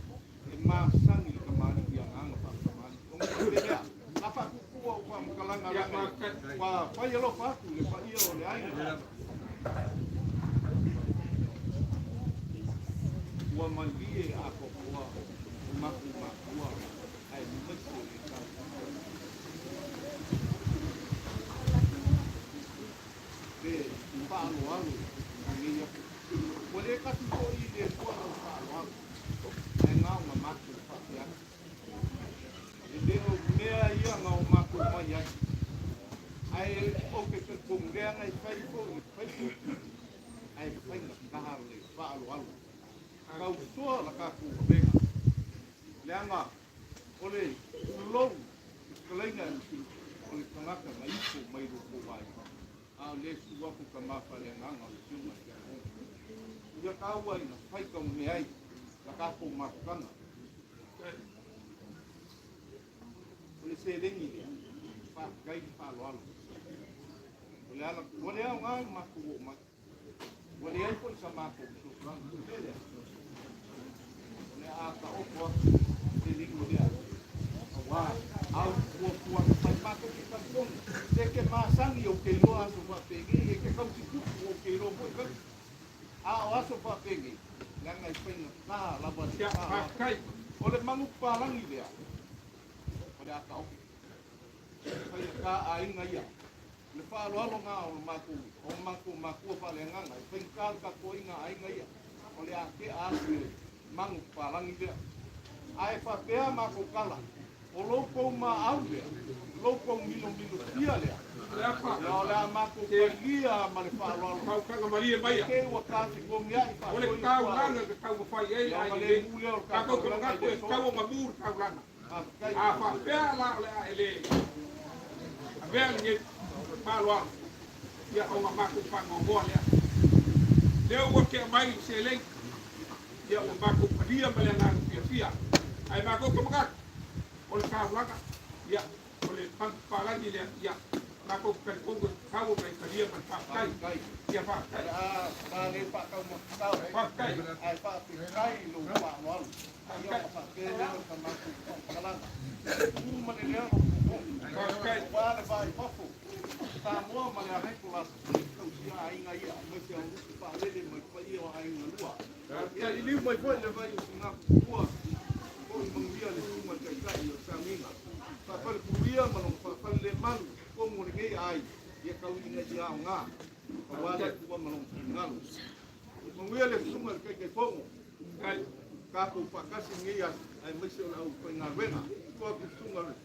e masani le kamali'i i agaga faatamalii. Ona faapea lea, a faatuputua ou faamatalaga Ia, laga faafetai. ua fai alofa atu i le paia o le aiga. Ua malie atoatoa o matou matua aemaise le tau. Le faaaloalo i lenei aso. Ua le kasi foi i le Atua lau faaaloalo, ae na ona matou faapea atu. E le o mea ia na o matou mai ai. Ae ou te talitonu leaga e fai foi le fai ae faigata le faaaloalo. Tausoa la tatou avega. Leaga o le tulou i fetalaiga e o le tagata na ifo mai lo tou aiga. A o le susu atu tama faaleagaga o le afioga i le Tiakono. Ia taua ina fai taumea ai la tatou mafutaga. O le seleni lea, faafetai le faaaloalo. O le ala, ua le aoga le matou oo mai. Ua leai foi sa matou fesoasoani. O le mea lea, o le a taoto atu. te iloa aso faapenei, e te tausi tupu ou te iloa foi tausi. A o aso faapenei, leaga e faigata lava le Ia, faafetai. O le manupapalagi lea, o le a taofi. Faigata aiga ia. Le faaaloalo na o le matou, o matou matua faaleagaga, e faigata le tapuaiga a aiga ia. O le a tea atu le manupapalagi lea. Ae faapea matou tala, o lo outou maau lea, lo outou milomilotia lea, ia o le a matou talia ma le faaaloalo. Faautaga malie maia. Te ua tasetogiai O le faatoi taulaga e taumafai ai Ia ai ona le lelei. mu lea o le Tatou te tatou laga i manatu le e aso. tatau ona mu le taulaga. Faafetai. A faapea la o le a e le avea lenei faaaloalo, ia ona matou faanoanoa lea. Lea ua tea mai le seleni, ia ua matou talia ma le agaga fiafia. Ae matou te manatu, o le taulaga, ia, o le manupapalagi lea, ia, matou te talitonu e tatau ona e talia ma le faafetai. Faafetai. Ia O faafetai. le a ta le faataumatatao, Faafetai. ae faafetai i lou faaaloalo. Ia ona faapea lea o sa matou faamatalaga. Tu ma le leo o Faafetai. Aua le va i fafo, Samoa ma le ahai ko latou tausia aiga ia, aemaise o lusi faalele mai paia o aiga lua. Ia liliu mai foi le vai o Sigafua, foi manuia le susuga i le taitai o le sauniga. Faafale puia ma lona faafale le malu, totonu o lenei ai, ia tauiga ia aoga, aua le Atua ma lona finagalo. Manuia le susuga i le Taitaifono, Faafetai. tatou faatasi i lenei aso, aemaise o le aufaigaluega. Tua atu susuga i le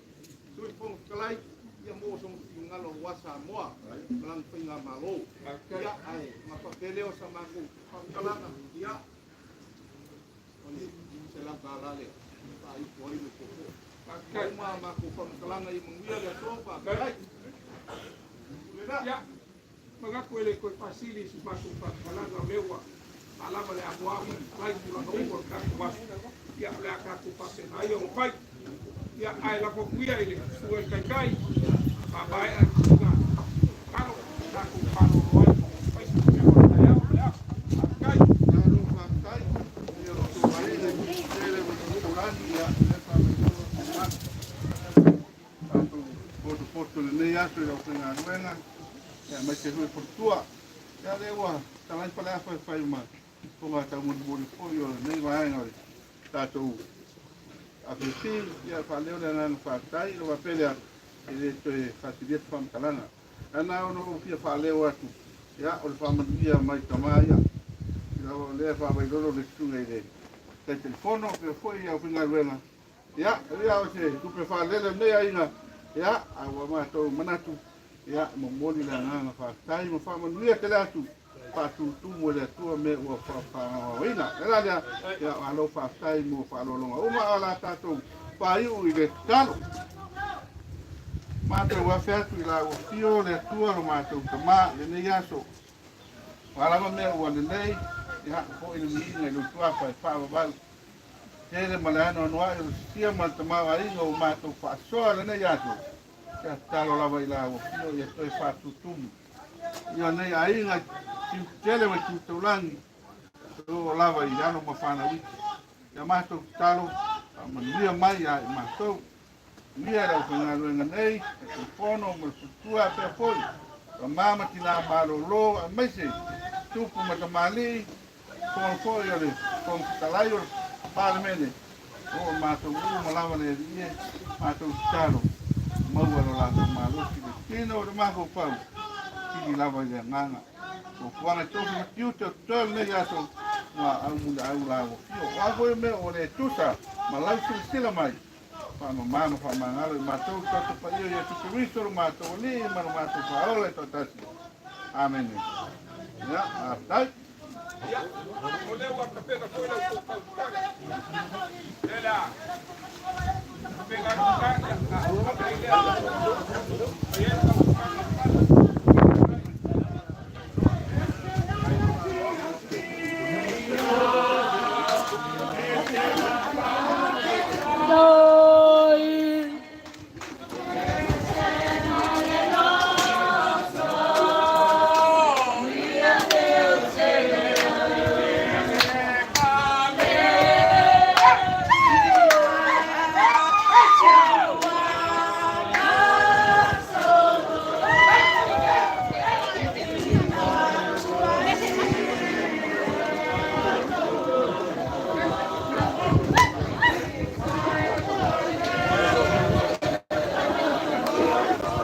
Sui Fofoga Fetalai, ia maua sona finagalo aua Samoa ma lana faigamalo. Ia, ae ona faapea lea o sa matou faamatalaga, ia, o le $500 lea, faaipo ai le tootoo. Faafetai. Uma a matou faamatalaga ia manuia le aso, faafetai. Lena. Ia, manatu e le toe faasili i se matou faamatalaga o lea ua faalava le amoa ma talai tulaga uma o le tatou aso. Ia, o le a tatou faapena ia ona fai. Ia, ae lafo atu ia i le susuga i le taitai, faamaea le susuga Kalo, tatou malolo ai mo fai se mea o le taeao ma le aso. Faafetai. Malo faafetai. Ia o tou aiga i tele ma taulagi ia le faamaitoa tatou potopoto i lenei aso i le aufaigaluega ia aemaise foi faletua. Ia lea ua talai faleafa e fai ma fofoga taumolimoli foi o lenei vaega o le tatou APC ia faaleo le agaga faafetai lau faapea lea e le toe faasilia se faamatalaga. Ae na ona ou fia faaleo atu ia o le faamanuia mai tama ia. Ia o lea e faavailolo le susuga i le Taitaifono faapea foi i aufaigaluega. Ia, ia o se tupe faalele lenei aiga ia a ua matou manatu ia e momoli le agaga faafetai ma faamanuia tele atu faatutumu e le Atua mea ua faapagaoaina. Le la lea, ia malo faafetai mo faaaloaloga uma a o la tatou faaiu i le tatalo. Matou afe atu i la ua fio le Atua lo matou tama i lenei aso. O a lava mea ua lelei, ia foi le viiga i lou suafa e faavavau. Tele ma le anoanoai o le sisia ma le tamaoaiga ua matou faasoa i lenei aso. Ia tatalo lava i la ua fio ia toe faatutumu. Ia nei aiga tiu tele ma tiu taulagi, o lava i alo ma fanau iti. Ia matou tatalo, faamanuia mai ia i matou. Manuia i le aufaigaluega nei, Taitaifono ma le faletua faapea foi tama ma tina malolo aemaise tupu ma tamalii, fono foi o le Fofoga Fetalai o le Palemene, o matou uma lava le Alii e, matou tatalo, maua lo latou malosi le tino o le mafaufau, sili lava i le agaga. Fuafuaga e tofi ma tiute o totoe o lenei aso, ua au muliau la ua fio. O a foi mea ua le tusa ma lau silasila mai, faamama ma faamagalo i matou le Toto Paia o Iesu Keriso lo matou Alii ma lo matou Faaola e toatasi. Amene. Ia, faafetai. Ia, o lea ua tapena foi la outou taumafataga. Lea la, tapena atu i ina, ia, a ai lea, fai ai le taumafataga. Ai.